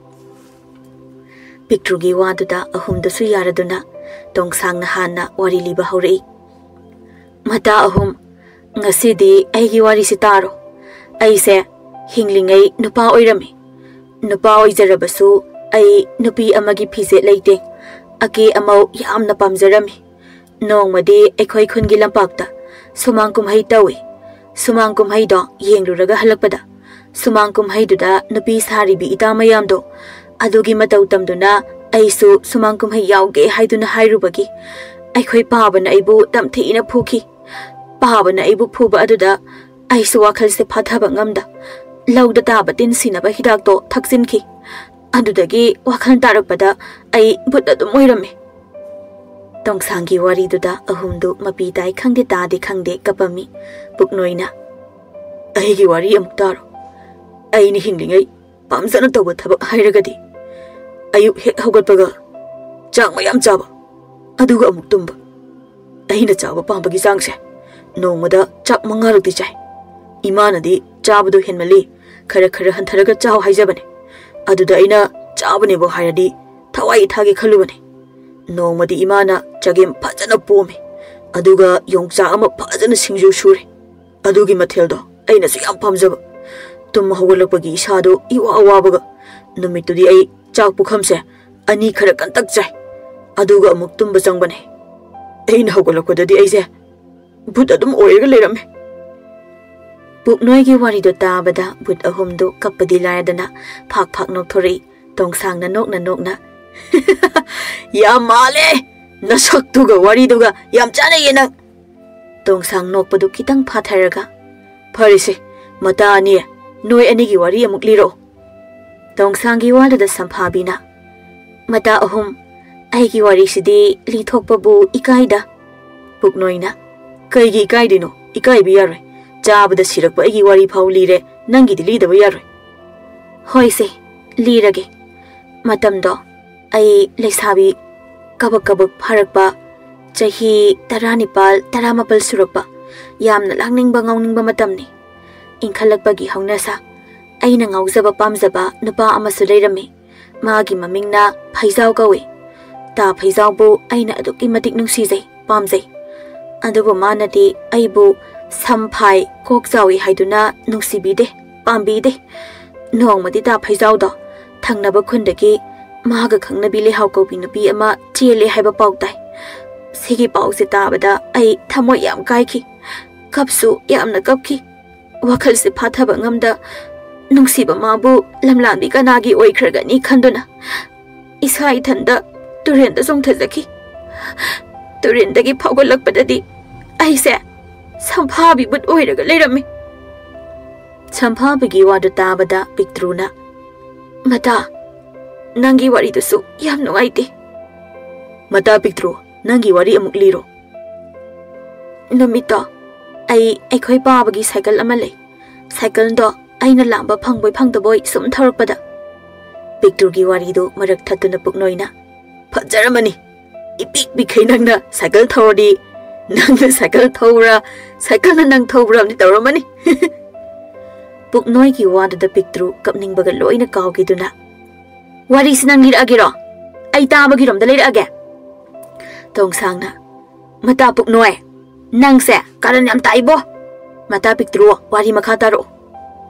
ꯄꯤꯛꯇ꯭ꯔꯨꯒꯤ ꯋꯥꯗꯨꯗ ꯑꯍꯨꯝꯗꯨꯁꯨ ꯌꯥꯔꯗꯨꯅ ꯇꯣꯡꯁꯥꯡꯅ ꯍꯥꯟꯅ ꯋꯥꯔꯤ ꯂꯤꯕ ꯍꯧꯔꯛꯏ꯫ "ꯃꯇꯥ ꯑꯍꯨꯝ, ꯉꯁꯤꯗꯤ ꯑꯩꯒꯤ ꯋꯥꯔꯤꯁꯤ ꯇꯥꯔꯣ꯫ ꯑꯩꯁꯦ ꯍꯤꯡꯂꯤꯉꯩ ꯅꯨꯄꯥ ꯑꯣꯏꯔꯝꯃꯤ꯫ ꯅꯨꯄꯥ ꯑꯣꯏꯖꯔꯕꯁꯨ ꯑꯩ ꯅꯨꯄꯤ ꯑꯃꯒꯤ ꯐꯤꯖꯦꯠ ꯂꯩꯇꯦꯡ, ꯑꯀꯦ ꯑꯃꯧ ꯌꯥꯝꯅ ꯄꯥꯝꯖꯔꯝꯃꯤ꯫ ꯅꯣꯡꯃꯗꯤ ꯑꯩꯈꯣꯏ ꯈꯨꯟꯒꯤ ꯂꯝꯄꯥꯛꯇ ꯁꯨꯃꯥꯡ ꯀꯨꯝꯍꯩ ꯇꯧꯏ꯫ ꯁꯨꯃꯥꯡ ꯀꯨꯝꯍꯩꯗꯣ ꯌꯦꯡꯂꯨꯔꯒ ꯍꯜꯂꯛꯄꯗ, ꯁꯨꯃꯥꯡ ꯀꯨꯝꯍꯩꯗꯨꯗ ꯅꯨꯄꯤ ꯁꯥꯔꯤꯕꯤ ꯏꯇꯥ ꯃꯌꯥꯝꯗꯣ, ꯑꯗꯨꯒꯤ ꯃꯇꯧ ꯇꯝꯗꯨꯅ ꯑꯩꯁꯨ ꯁꯨꯃꯥꯡ ꯀꯨꯝꯍꯩ ꯌꯥꯎꯒꯦ ꯍꯥꯏꯗꯨꯅ ꯍꯥꯏꯔꯨꯕꯒꯤ ꯑꯩꯈꯣꯏ ꯄꯥꯕꯅ ꯑꯩꯕꯨ ꯇꯝꯊꯤꯅ ꯐꯨꯈꯤ꯫ ꯄꯥꯕꯅ ꯑꯩꯕꯨ ꯐꯨꯕ ꯑꯗꯨꯗ ꯑꯩꯁꯨ ꯋꯥꯈꯜꯁꯦ ꯐꯥꯊꯕ ꯉꯝꯗ ꯂꯧꯗ ꯇꯥꯕ ꯇꯤꯟ ꯁꯤꯅꯕ ꯍꯤꯗꯥꯛꯇꯣ ꯊꯛꯆꯤꯟꯈꯤ꯫ ꯑꯗꯨꯗꯒꯤ ꯋꯥꯈꯜ ꯇꯥꯔꯛꯄꯗ ꯑꯩ ꯚꯨꯠ ꯑꯗꯨꯝ ꯑꯣꯏꯔꯝꯃꯤ꯫ ꯇꯣꯡꯁꯥꯡꯒꯤ ꯋꯥꯔꯤꯗꯨꯗ ꯑꯍꯨꯝꯗꯨ ꯃꯄꯤ ꯇꯥꯏ ꯈꯪꯗꯦ ꯇꯥꯗꯦ ꯈꯪꯗꯦ ꯀꯞꯄꯝꯃꯤ꯫ ꯄꯨꯛꯅꯣꯏꯅ, "ꯑꯩꯒꯤ ꯋꯥꯔꯤ ꯑꯃꯨꯛ ꯇꯥꯔꯣ꯫ ꯑꯩꯅ ꯍꯤꯡꯂꯤꯉꯩ ꯄꯥꯝꯖꯅ ꯇꯧꯕ ꯊꯕꯛ ꯍꯥꯏꯔꯒꯗꯤ ꯑꯌꯨꯛ ꯍꯦꯛ ꯍꯧꯒꯠꯄꯒ ꯆꯥꯛ ꯃꯌꯥꯝ ꯆꯥꯕ, ꯑꯗꯨꯒ ꯑꯃꯨꯛ ꯇꯨꯝꯕ꯫ ꯑꯩꯅ ꯆꯥꯕ ꯄꯥꯝꯕꯒꯤ ꯆꯥꯡꯁꯦ ꯅꯣꯡꯃꯗ ꯆꯥꯛ ꯃꯉꯥꯔꯛꯇꯤ ꯆꯥꯏ꯫ ꯏꯃꯥꯅꯗꯤ ꯆꯥꯕꯗꯣ ꯍꯦꯟꯃꯜꯂꯤ, ꯈꯔ ꯈꯔ ꯍꯟꯊꯔꯒ ꯆꯥꯎ ꯍꯥꯏꯖꯕꯅꯦ꯫ ꯑꯗꯨꯗ ꯑꯩꯅ ꯆꯥꯕꯅꯦꯕꯨ ꯍꯥꯏꯔꯗꯤ ꯊꯋꯥꯏ ꯏꯊꯥꯒꯦ ꯈꯜꯂꯨꯕꯅꯦ꯫ ꯅꯣꯡꯃꯗꯤ ꯏꯃꯥꯅ ꯆꯒꯦꯝ ꯐꯖꯅ ꯄꯣꯝꯃꯦ, ꯑꯗꯨꯒ ꯌꯣꯡꯆꯥꯛ ꯑꯃ ꯐꯖꯅ ꯁꯤꯡꯖꯨ ꯁꯨꯔꯦ꯫ ꯑꯗꯨꯒꯤ ꯃꯊꯦꯜꯗꯣ ꯑꯩꯅꯁꯨ ꯌꯥꯝ ꯄꯥꯝꯖꯕ꯫ ꯇꯨꯝ ꯍꯧꯒꯠꯂꯛꯄꯒꯤ ꯏꯁꯥꯗꯣ ꯏꯋꯥ ꯋꯥꯕꯒ ꯅꯨꯃꯤꯠꯇꯨꯗꯤ ꯑꯩ ꯆꯥꯛ ꯄꯨꯈꯝꯁꯦ ꯑꯅꯤ ꯈꯔ ꯀꯟꯇꯛ ꯆꯥꯏ, ꯑꯗꯨꯒ ꯑꯃꯨꯛ ꯇꯨꯝꯕ ꯆꯪꯕꯅꯦ꯫ ꯑꯩꯅ ꯍꯧꯒꯠꯂꯛꯄꯗꯗꯤ ꯑꯩꯁꯦ ꯚꯨꯠ ꯑꯗꯨꯝ ꯑꯣꯏꯔꯒ ꯂꯩꯔꯝꯃꯦ꯫" ꯄꯨꯛꯅꯣꯏꯒꯤ ꯋꯥꯔꯤꯗꯣ ꯇꯥꯕꯗ ꯚꯨꯠ ꯑꯍꯨꯝꯗꯣ ꯀꯞꯄꯗꯤ ꯂꯥꯏꯔꯗꯅ ꯐꯥꯛ ꯐꯥꯛ ꯅꯣꯛꯊꯣꯔꯛꯏ꯫ ꯇꯣꯡꯁꯥꯡꯅ ꯅꯣꯛꯅ ꯅꯣꯛꯅ, "ꯌꯥꯝ ꯃꯥꯜꯂꯦ ꯅꯁꯛꯇꯨꯒ ꯋꯥꯔꯤꯗꯨꯒ, ꯌꯥꯝ ꯆꯥꯟꯅꯩꯌꯦ ꯅꯪ꯫" ꯇꯣꯡꯁꯥꯡ ꯅꯣꯛꯄꯗꯨ ꯈꯤꯇꯪ ꯐꯥꯊꯔꯒ, "ꯐꯔꯦꯁꯦ, ꯃꯇꯥ ꯑꯅꯤ, ꯅꯣꯏ ꯑꯅꯤꯒꯤ ꯋꯥꯔꯤ ꯑꯃꯨꯛ ꯂꯤꯔꯛꯑꯣ꯫" ꯇꯣꯡꯁꯥꯡꯒꯤ ꯋꯥꯗꯨꯗ ꯁꯝꯐꯥꯕꯤꯅ, "ꯃꯇꯥ ꯑꯍꯨꯝ, ꯑꯩꯒꯤ ꯋꯥꯔꯤꯁꯤꯗꯤ ꯂꯤꯊꯣꯛꯄꯕꯨ ꯏꯀꯥꯏꯗ꯫" ꯄꯨꯛꯅꯣꯏꯅ, "ꯀꯩꯒꯤ ꯏꯀꯥꯏꯗꯣꯏꯅꯣ? ꯏꯀꯥꯏꯕ ꯌꯥꯔꯣꯏ꯫ ꯆꯥꯕꯗ ꯁꯤꯔꯛꯄ ꯑꯩꯒꯤ ꯋꯥꯔꯤ ꯐꯥꯎ ꯂꯤꯔꯦ, ꯅꯪꯒꯤꯗꯤ ꯂꯤꯗꯕ ꯌꯥꯔꯣꯏ꯫" "ꯍꯣꯏꯁꯦ, ꯂꯤꯔꯒꯦ꯫ ꯃꯇꯝꯗꯣ ꯑꯩ ꯂꯩꯁꯥꯕꯤ ꯀꯕꯛ ꯀꯕꯛ ꯐꯥꯔꯛꯄ, ꯆꯍꯤ ꯇꯔꯥꯅꯤꯄꯥꯜ, ꯇꯔꯥꯃꯥꯄꯜ ꯁꯨꯔꯛꯄ, ꯌꯥꯝꯅ ꯂꯥꯡꯅꯤꯡꯕ ꯉꯥꯎꯅꯤꯡꯕ ꯃꯇꯝꯅꯤ꯫ ꯏꯟꯈꯠꯂꯛꯄꯒꯤ ꯍꯧꯅꯁꯥ, ꯑꯩꯅ ꯉꯥꯎꯖꯕ ꯄꯥꯝꯖꯕ ꯅꯨꯄꯥ ꯑꯃꯁꯨ ꯂꯩꯔꯝꯃꯤ꯫ ꯃꯥꯒꯤ ꯃꯃꯤꯡꯅ ꯐꯩꯖꯥꯎ ꯀꯧꯏ꯫ ꯇꯥ ꯐꯩꯖꯥꯎꯕꯨ ꯑꯩꯅ ꯑꯗꯨꯛꯀꯤ ꯃꯇꯤꯛ ꯅꯨꯡꯁꯤꯖꯩ, ꯄꯥꯝꯖꯩ꯫ ꯑꯗꯨꯕꯨ ꯃꯥꯅꯗꯤ ꯑꯩꯕꯨ ꯁꯝ ꯐꯥꯏ, ꯀꯣꯛ ꯆꯥꯎꯏ ꯍꯥꯏꯗꯨꯅ ꯅꯨꯡꯁꯤꯕꯤꯗꯦ, ꯄꯥꯝꯕꯤꯗꯦ꯫ ꯅꯣꯡꯃꯗꯤ ꯇꯥ ꯐꯩꯖꯥꯎꯗꯣ ꯊꯪꯅꯕ ꯈꯨꯟꯗꯒꯤ ꯃꯥꯒ ꯈꯪꯅꯕꯤ ꯂꯩꯍꯥꯎ ꯀꯧꯕꯤ ꯅꯨꯄꯤ ꯑꯃ ꯆꯦꯜꯂꯦ ꯍꯥꯏꯕ ꯄꯥꯎ ꯇꯥꯏ꯫ ꯁꯤꯒꯤ ꯄꯥꯎꯁꯦ ꯇꯥꯕꯗ ꯑꯩ ꯊꯃꯣꯏ ꯌꯥꯝ ꯀꯥꯏꯈꯤ꯫ ꯀꯞꯁꯨ ꯌꯥꯝꯅ ꯀꯞꯈꯤ꯫ ꯋꯥꯈꯜꯁꯦ ꯐꯥꯊꯕ ꯉꯝꯗ ꯅꯨꯡꯁꯤꯕ ꯃꯥꯕꯨ ꯂꯝꯂꯥꯟꯕꯤ ꯀꯅꯥꯒꯤ ꯑꯣꯏꯈ꯭ꯔꯒꯅꯤ ꯈꯟꯗꯨꯅ ꯏꯁꯥ ꯏꯊꯟꯗ ꯇꯨꯔꯦꯟꯗ ꯆꯣꯡꯊꯖꯈꯤ꯫ ꯇꯨꯔꯦꯟꯗꯒꯤ ꯐꯥꯎꯒꯠꯂꯛꯄꯗꯗꯤ ꯑꯩꯁꯦ ꯁꯝꯐꯥꯕꯤ ꯕꯨꯠ ꯑꯣꯏꯔꯒ ꯂꯩꯔꯝꯃꯤ꯫ ꯁꯝꯐꯥꯕꯤꯒꯤ ꯋꯥꯗꯨ ꯇꯥꯕꯗ ꯄꯤꯛꯇ꯭ꯔꯨꯅ, "ꯃꯇꯥ, ꯅꯪꯒꯤ ꯋꯥꯔꯤꯗꯨꯁꯨ ꯌꯥꯝ ꯅꯨꯡꯉꯥꯏꯇꯦ꯫ ꯃꯇꯥ ꯄꯤꯛꯇ꯭ꯔꯨ, ꯅꯪꯒꯤ ꯋꯥꯔꯤ ꯑꯃꯨꯛ ꯂꯤꯔꯣ꯫ ꯅꯨꯃꯤꯠꯇꯣ ꯑꯩ ꯑꯩꯈꯣꯏ ꯄꯥꯕꯒꯤ ꯁꯥꯏꯀꯜ ꯑꯃ ꯂꯩ꯫ ꯁꯥꯏꯀꯜꯗꯣ ꯑꯩꯅ ꯂꯥꯝꯕ ꯐꯪꯕꯣꯏ ꯐꯪꯗꯕꯣꯏ ꯁꯨꯝ ꯊꯧꯔꯛꯄꯗ" ꯄꯤꯛꯇ꯭ꯔꯨꯒꯤ ꯋꯥꯔꯤꯗꯨ ꯃꯔꯛ ꯊꯠꯇꯨꯅ ꯄꯨꯛꯅꯣꯏꯅ, "ꯐꯖꯔꯝꯃꯅꯤ꯫ ꯏꯄꯤꯛ ꯄꯤꯛꯈꯩ ꯅꯪꯅ ꯁꯥꯏꯀꯜ ꯊꯧꯔꯗꯤ, ꯅꯪꯅ ꯁꯥꯏꯀꯜ ꯊꯧꯕ꯭ꯔꯥ, ꯁꯥꯏꯀꯜꯅ ꯅꯪ ꯊꯧꯕ꯭ꯔꯥ ꯑꯃꯗꯤ ꯇꯧꯔꯝꯃꯅꯤ꯫" ꯄꯨꯛꯅꯣꯏꯒꯤ ꯋꯥꯗꯨꯗ ꯄꯤꯛꯇ꯭ꯔꯨ ꯀꯞꯅꯤꯡꯕꯒ ꯂꯣꯏꯅ ꯀꯥꯎꯈꯤꯗꯨꯅ, "ꯋꯥꯔꯤꯁꯤ ꯅꯪ ꯂꯤꯔꯛꯑꯒꯦꯔꯣ? ꯑꯩ ꯇꯥꯕꯒꯤꯔꯣꯝꯗ ꯂꯩꯔꯛꯑꯒꯦ?" ꯇꯣꯡꯁꯥꯡꯅ, "ꯃꯇꯥ ꯄꯨꯛꯅꯣꯏ, ꯅꯪꯁꯦ ꯀꯔꯟ ꯌꯥꯝ ꯇꯥꯏꯕꯣ꯫ ꯃꯇꯥ ꯄꯤꯛꯇ꯭ꯔꯨ, ꯋꯥꯔꯤ ꯃꯈꯥ ꯇꯥꯔꯛꯑꯣ꯫"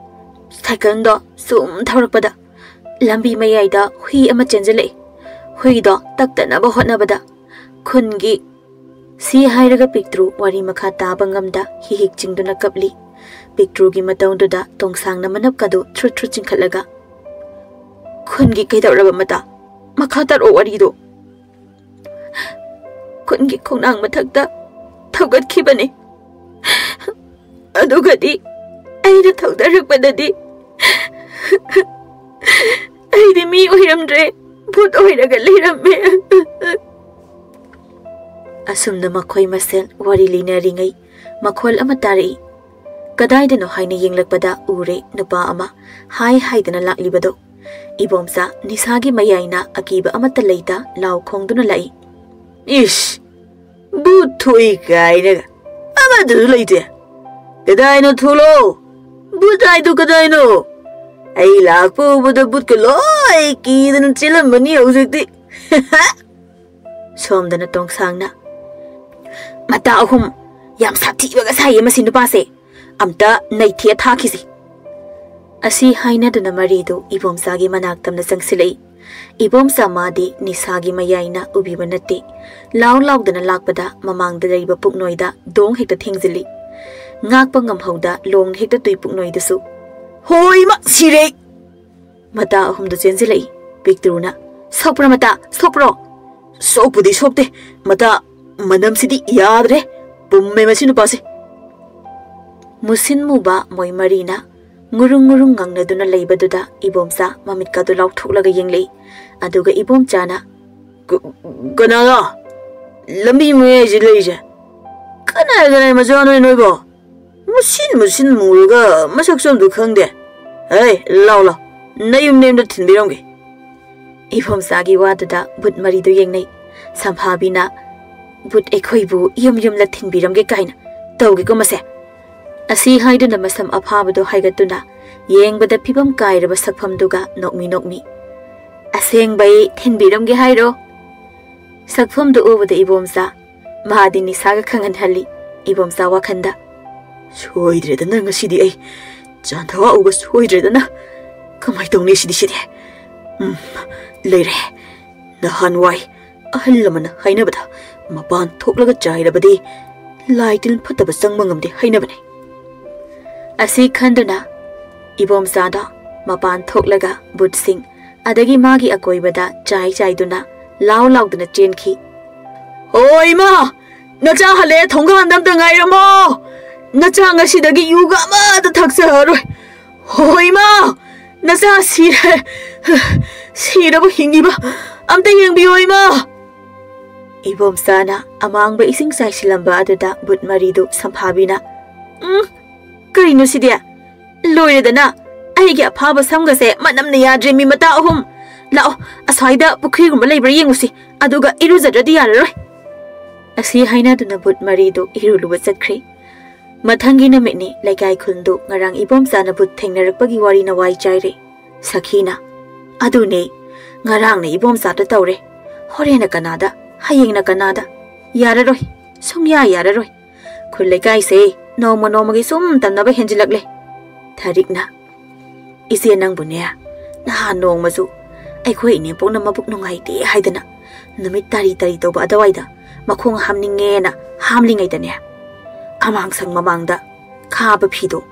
ꯁꯥꯏꯀꯜꯗꯣ ꯁꯨꯝ ꯊꯧꯔꯛꯄꯗ ꯂꯝꯕꯤ ꯃꯌꯥꯏꯗ ꯍꯨꯏ ꯑꯃ ꯆꯦꯟꯁꯤꯜꯂꯛꯏ꯫ ꯍꯨꯏꯗꯣ ꯇꯛꯇꯅꯕ ꯍꯣꯠꯅꯕꯗ ꯈꯨꯟꯒꯤ ꯁꯤ ꯍꯥꯏꯔꯒ ꯄꯤꯛꯇ꯭ꯔꯨ ꯋꯥꯔꯤ ꯃꯈꯥ ꯇꯥꯕ ꯉꯝꯗ ꯍꯤꯍꯤꯛ ꯆꯤꯡꯗꯨꯅ ꯀꯞꯂꯤ꯫ ꯄꯤꯛꯇ꯭ꯔꯨꯒꯤ ꯃꯇꯧꯗꯨꯗ ꯇꯣꯡꯁꯥꯡꯅ ꯃꯅꯞꯀꯗꯨ ꯊ꯭ꯔꯨꯠ ꯊ꯭ꯔꯨꯠ ꯆꯤꯡꯈꯠꯂꯒ, "ꯈꯨꯟꯒꯤ ꯀꯩꯗꯧꯔꯕ ꯃꯇꯥ? ꯃꯈꯥ ꯇꯥꯔꯛꯑꯣ ꯋꯥꯔꯤꯗꯣ꯫" "ꯈꯨꯟꯒꯤ ꯈꯣꯡꯅꯥꯡ ꯃꯊꯛꯇ ꯊꯧꯒꯠꯈꯤꯕꯅꯤ꯫ ꯑꯗꯨꯒꯗꯤ ꯑꯩꯅ ꯊꯧꯗꯔꯛꯄꯗꯗꯤ ꯑꯩꯗꯤ ꯃꯤ ꯑꯣꯏꯔꯝꯗ꯭ꯔꯦ, ꯚꯨꯠ ꯑꯣꯏꯔꯒ ꯂꯩꯔꯝꯃꯦ꯫" ꯑꯁꯨꯝꯅ ꯃꯈꯣꯏ ꯃꯁꯦꯜ ꯋꯥꯔꯤ ꯂꯤꯅꯔꯤꯉꯩ ꯃꯈꯣꯜ ꯑꯃ ꯇꯥꯔꯛꯏ꯫ ꯀꯗꯥꯏꯗꯅꯣ ꯍꯥꯏꯅ ꯌꯦꯡꯂꯛꯄꯗ ꯎꯔꯦ ꯅꯨꯄꯥ ꯑꯃ ꯍꯥꯏ ꯍꯥꯏꯗꯅ ꯂꯥꯛꯂꯤꯕꯗꯣ꯫ ꯏꯕꯣꯝꯆꯥ ꯅꯤꯁꯥꯒꯤ ꯃꯌꯥꯏꯅ ꯑꯀꯤꯕ ꯑꯃꯠꯇ ꯂꯩꯇ ꯂꯥꯎ ꯈꯣꯡꯗꯨꯅ ꯂꯥꯛꯏ, "ꯏꯁ! ꯚꯨꯠ ꯊꯣꯛꯏ ꯀꯥꯏꯅꯒ ꯑꯃꯗꯨꯁꯨ ꯂꯩꯇꯦ꯫ ꯀꯗꯥꯏꯅꯣ ꯊꯣꯛꯂꯛꯑꯣ꯫ ꯚꯨꯠ ꯍꯥꯏꯗꯣ ꯀꯗꯥꯏꯅꯣ? ꯑꯩ ꯂꯥꯛꯄ ꯎꯕꯗ ꯚꯨꯠꯀ ꯂꯣꯏ ꯀꯤꯗꯅ ꯆꯦꯜꯂꯝꯃꯅꯤ ꯍꯧꯖꯤꯛꯇꯤ꯫" ꯁꯣꯝꯗꯅ ꯇꯣꯡꯁꯥꯡꯅ, "ꯃꯇꯥ ꯑꯍꯨꯝ, ꯌꯥꯝ ꯁꯥꯊꯤꯕꯒ ꯁꯥꯏꯌꯦ ꯃꯁꯤ ꯅꯨꯄꯥꯁꯦ꯫ ꯑꯝꯇ ꯅꯩꯊꯦꯛꯑ ꯊꯥꯈꯤꯁꯤ꯫" ꯑꯁꯤ ꯍꯥꯏꯅꯗꯨꯅ ꯃꯔꯤꯗꯨ ꯏꯕꯣꯝꯆꯥꯒꯤ ꯃꯅꯥꯛ ꯇꯝꯅ ꯆꯪꯁꯤꯜꯂꯛꯏ꯫ ꯏꯕꯣꯝꯆꯥ ꯃꯥꯗꯤ ꯅꯤꯁꯥꯒꯤ ꯃꯌꯥꯏꯅ ꯎꯕꯤꯕ ꯅꯠꯇꯦ꯫ ꯂꯥꯎ ꯂꯥꯎꯗꯅ ꯂꯥꯛꯄꯗ ꯃꯃꯥꯡꯗ ꯂꯩꯕ ꯄꯨꯛꯅꯣꯏꯗ ꯗꯣꯡ ꯍꯦꯛꯇ ꯊꯦꯡꯖꯤꯜꯂꯤ꯫ ꯉꯥꯛꯄ ꯉꯝꯍꯧꯗ ꯂꯣꯡ ꯍꯦꯛꯇ ꯇꯨꯏ ꯄꯨꯛꯅꯣꯏꯗꯨꯁꯨ꯫ "ꯍꯣꯏ ꯏꯃꯥ, ꯁꯤꯔꯦ!" ꯃꯇꯥ ꯑꯍꯨꯝꯗꯨ ꯆꯦꯟꯁꯤꯜꯂꯛꯏ꯫ ꯄꯤꯛꯇ꯭ꯔꯨꯅ, "ꯁꯣꯛꯄ꯭ꯔꯣ ꯃꯇꯥ? ꯁꯣꯛꯄ꯭ꯔꯣ?" "ꯁꯣꯛꯄꯨꯗꯤ ꯁꯣꯛꯇꯦ꯫ ꯃꯇꯥ, ꯃꯅꯝꯁꯤꯗꯤ ꯌꯥꯗ꯭ꯔꯦ꯫ ꯄꯨꯝꯃꯦ ꯃꯁꯤ ꯅꯨꯄꯥꯁꯦ꯫" ꯃꯨꯁꯤꯟ ꯃꯨꯕ ꯃꯣꯏ ꯃꯔꯤꯅ ꯉꯨꯔꯨꯡ ꯉꯨꯔꯨꯡ ꯉꯪꯅꯗꯨꯅ ꯂꯩꯕꯗꯨꯗ ꯏꯕꯣꯝꯆꯥ ꯃꯃꯤꯠꯀꯗꯨ ꯂꯥꯎꯊꯣꯛꯂꯒ ꯌꯦꯡꯂꯛꯏ꯫ ꯑꯗꯨꯒ ꯏꯕꯣꯝꯆꯥꯅ, "ꯀ-, ꯀꯅꯥꯅꯣ ꯂꯝꯕꯤ ꯃꯌꯥꯏꯁꯤ ꯂꯩꯔꯤꯁꯦ? ꯀꯅꯥ ꯀꯅꯥ ꯃꯆꯥꯅꯣ ꯅꯣꯏꯕꯣ? ꯃꯨꯁꯤꯟ ꯃꯨꯁꯤꯟ ꯃꯨꯔꯒ ꯃꯁꯛꯁꯨ ꯑꯝꯇ ꯈꯪꯗꯦ꯫ ꯍꯩ, ꯂꯥꯎ ꯂꯥꯎ, ꯅꯌꯨꯝ ꯅꯌꯨꯝꯗ ꯊꯤꯟꯕꯤꯔꯝꯒꯦ꯫" ꯏꯕꯣꯝꯆꯥꯒꯤ ꯋꯥꯗꯨꯗ ꯕꯨꯠ ꯃꯔꯤꯗꯨ ꯌꯦꯡꯅꯩ꯫ ꯁꯝꯐꯥꯕꯤꯅ, "ꯕꯨꯠ ꯑꯩꯈꯣꯏꯕꯨ ꯌꯨꯝ ꯌꯨꯝꯗ ꯊꯤꯟꯕꯤꯔꯝꯒꯦ ꯀꯥꯏꯅ ꯇꯧꯒꯦꯀꯣ ꯃꯁꯦ?" ꯑꯁꯤ ꯍꯥꯏꯗꯨꯅ ꯃꯁꯝ ꯑꯐꯥꯕꯗꯨ ꯍꯥꯏꯒꯠꯇꯨꯅ ꯌꯦꯡꯕꯗ ꯐꯤꯕꯝ ꯀꯥꯏꯔꯕ ꯁꯛꯐꯝꯗꯨꯒ ꯅꯣꯛꯃꯤ ꯅꯣꯛꯃꯤ꯫ "ꯑꯁꯦꯡꯕꯩ ꯊꯤꯟꯕꯤꯔꯝꯒꯦ ꯍꯥꯏꯔꯣ?" ꯁꯛꯐꯝꯗꯨ ꯎꯕꯗ ꯏꯕꯣꯝꯆꯥ, ꯃꯥꯗꯤ ꯅꯤꯁꯥꯒ ꯈꯪꯍꯟꯍꯜꯂꯤ꯫ ꯏꯕꯣꯝꯆꯥ ꯋꯥꯈꯟꯗ, "ꯁꯣꯏꯗ꯭ꯔꯦꯗꯅ ꯉꯁꯤꯗꯤ ꯑꯩ ꯆꯥꯟꯊꯋꯥ ꯎꯕ ꯁꯣꯏꯗ꯭ꯔꯦꯗꯅ꯫ ꯀꯃꯥꯏ ꯇꯧꯅꯤ ꯁꯤꯗꯤ, ꯁꯤꯗꯤ? ꯎꯝ, ꯂꯩꯔꯦ꯫ ꯅꯍꯥꯟꯋꯥꯏ ꯑꯍꯜ ꯂꯃꯟꯅ ꯍꯥꯏꯅꯕꯗ ꯃꯄꯥꯟ ꯊꯣꯛꯂꯒ ꯆꯥꯏꯔꯕꯗꯤ ꯂꯥꯏ ꯇꯤꯟ ꯐꯠꯇꯕ ꯆꯪꯕ ꯉꯝꯗꯦ ꯍꯥꯏꯅꯕꯅꯤ꯫" ꯑꯁꯤ ꯈꯟꯗꯨꯅ ꯏꯕꯣꯝꯆꯥꯗꯣ ꯃꯄꯥꯟ ꯊꯣꯛꯂꯒ ꯕꯨꯠꯁꯤꯡ ꯑꯗꯒꯤ ꯃꯥꯒꯤ ꯑꯀꯣꯏꯕꯗ ꯆꯥꯏ ꯆꯥꯏꯗꯨꯅ ꯂꯥꯎ ꯂꯥꯎꯗꯨꯅ ꯆꯦꯟꯈꯤ꯫ "ꯑꯣ ꯏꯃꯥ! ꯅꯆꯥ ꯍꯜꯂꯛꯑꯦ, ꯊꯣꯡꯒꯥꯟꯗ ꯑꯝꯇ ꯉꯥꯏꯔꯝꯃꯣ꯫ ꯅꯆꯥ ꯉꯁꯤꯗꯒꯤ ꯌꯨꯒ ꯑꯃꯠꯇ ꯊꯛꯆꯔꯔꯣꯏ꯫ ꯍꯣ ꯏꯃꯥ! ꯅꯆꯥ ꯁꯤꯔꯦ꯫ ꯁꯤꯔꯕ ꯍꯤꯡꯉꯤꯕ ꯑꯝꯇ ꯌꯦꯡꯕꯤꯌꯣ ꯏꯃꯥ!" ꯏꯕꯣꯝꯆꯥꯅ ꯑꯃꯥꯡꯕ ꯏꯁꯤꯡ ꯆꯥꯏꯁꯤꯜꯂꯝꯕ ꯑꯗꯨꯗ ꯕꯨꯠ ꯃꯔꯤꯗꯨ ꯁꯝꯐꯥꯕꯤꯅ, "ꯎꯝ, ꯀꯔꯤꯅꯣ ꯁꯤꯗꯤ? ꯂꯣꯏꯔꯦꯗꯅ! ꯑꯩꯒꯤ ꯑꯐꯥꯕ ꯁꯝꯒꯁꯦ ꯃꯅꯝꯅ ꯌꯥꯗ꯭ꯔꯦ, ꯃꯤ ꯃꯇꯥ ꯑꯍꯨꯝ! ꯂꯥꯛꯑꯣ, ꯑꯁ꯭ꯋꯥꯏꯗ ꯄꯨꯈ꯭ꯔꯤꯒꯨꯝꯕ ꯂꯩꯕ꯭ꯔꯥ ꯌꯦꯡꯉꯨꯁꯤ, ꯑꯗꯨꯒ ꯏꯔꯨꯖꯗ꯭ꯔꯗꯤ ꯌꯥꯔꯔꯣꯏ꯫" ꯑꯁꯤ ꯍꯥꯏꯅꯗꯨꯅ ꯕꯨꯠ ꯃꯔꯤꯗꯨ ꯏꯔꯨ ꯂꯨꯕ ꯆꯠꯈ꯭ꯔꯦ꯫ ꯃꯊꯪꯒꯤ ꯅꯨꯃꯤꯠꯅꯤ꯫ ꯂꯩꯀꯥꯏ ꯈꯨꯜꯗꯨ ꯉꯔꯥꯡ ꯏꯕꯣꯝꯆꯥꯅ ꯕꯨꯠ ꯊꯦꯡꯅꯔꯛꯄꯒꯤ ꯋꯥꯔꯤꯅ ꯋꯥꯏ ꯆꯥꯏꯔꯦ꯫ ꯁꯈꯤꯅ, "ꯑꯗꯨꯅꯦ, ꯉꯔꯥꯡꯅ ꯏꯕꯣꯝꯆꯥꯗ ꯇꯧꯔꯦ, ꯍꯣꯔꯦꯟꯅ ꯀꯅꯥꯗ, ꯍꯌꯦꯡꯅ ꯀꯅꯥꯗ? ꯌꯥꯔꯔꯣꯏ, ꯁꯨꯡꯌꯥ ꯌꯥꯔꯔꯣꯏ꯫ ꯈꯨꯜ ꯂꯩꯀꯥꯏꯁꯦ ꯅꯣꯡꯃ ꯅꯣꯡꯃꯒꯤ ꯁꯨꯝ ꯇꯝꯅꯕ ꯍꯦꯟꯖꯤꯜꯂꯛꯂꯦ꯫" ꯊꯥꯔꯤꯛꯅ, "ꯏꯆꯦ, ꯅꯪꯕꯨꯅꯦ, ꯅꯍꯥꯟ ꯅꯣꯡꯃꯁꯨ ꯑꯩꯈꯣꯏ ꯏꯅꯦꯝꯄꯣꯛꯅ ꯃꯕꯨꯛ ꯅꯨꯡꯉꯥꯏꯇꯦ ꯍꯥꯏꯗꯅ ꯅꯨꯃꯤꯠ ꯇꯥꯔꯤ ꯇꯥꯔꯤ ꯇꯧꯕ ꯑꯗꯨꯋꯥꯏꯗ ꯃꯈꯣꯡ ꯍꯥꯝꯅꯤꯡꯉꯦꯅ ꯍꯥꯝꯂꯤꯉꯩꯗꯅꯦ, ꯑꯃꯥꯡꯁꯪ ꯃꯃꯥꯡꯗ ꯈꯥꯕ ꯐꯤꯗꯣ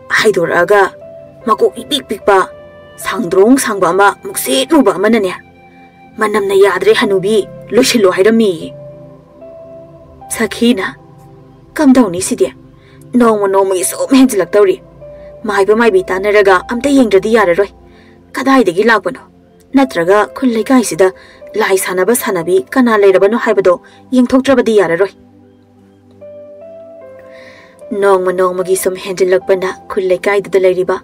ꯍꯥꯏꯗꯣꯔꯛꯑꯒ ꯃꯀꯣꯛ ꯏꯄꯤꯛ ꯄꯤꯛꯄ, ꯁꯥꯡꯗ꯭ꯔꯣꯡ ꯁꯥꯡꯕ ꯑꯃ ꯃꯨꯛꯁꯤꯠ ꯃꯨꯕ ꯑꯃꯅꯅꯦ ꯃꯅꯝꯅ ꯌꯥꯗ꯭ꯔꯦ ꯍꯅꯨꯕꯤ, ꯂꯣꯏꯁꯤꯜꯂꯣ ꯍꯥꯏꯔꯝꯃꯤꯌꯦ꯫" ꯁꯈꯤꯅ, "ꯀꯝꯗꯧꯅꯤ ꯁꯤꯗꯤ? ꯅꯣꯡꯃ ꯅꯣꯡꯃꯒꯤ ꯁꯨꯝ ꯍꯦꯟꯖꯤꯜꯂꯛꯇꯧꯔꯤ꯫ ꯃꯥꯏꯕ ꯃꯥꯏꯕꯤ ꯇꯥꯟꯅꯔꯒ ꯑꯝꯇ ꯌꯦꯡꯗ꯭ꯔꯗꯤ ꯌꯥꯔꯔꯣꯏ꯫ ꯀꯗꯥꯏꯗꯒꯤ ꯂꯥꯛꯄꯅꯣ? ꯅꯠꯇ꯭ꯔꯒ ꯈꯨꯜ ꯂꯩꯀꯥꯏꯁꯤꯗ ꯂꯥꯏ ꯁꯥꯟꯅꯕ ꯁꯥꯟꯅꯕꯤ ꯀꯅꯥ ꯂꯩꯔꯕꯅꯣ ꯍꯥꯏꯕꯗꯣ ꯌꯦꯡꯊꯣꯛꯇ꯭ꯔꯕꯗꯤ ꯌꯥꯔꯔꯣꯏ꯫ ꯅꯣꯡꯃ ꯅꯣꯡꯃꯒꯤ ꯁꯨꯝ ꯍꯦꯟꯖꯤꯜꯂꯛꯄꯅ ꯈꯨꯜ ꯂꯩꯀꯥꯏꯗꯨꯗ ꯂꯩꯔꯤꯕ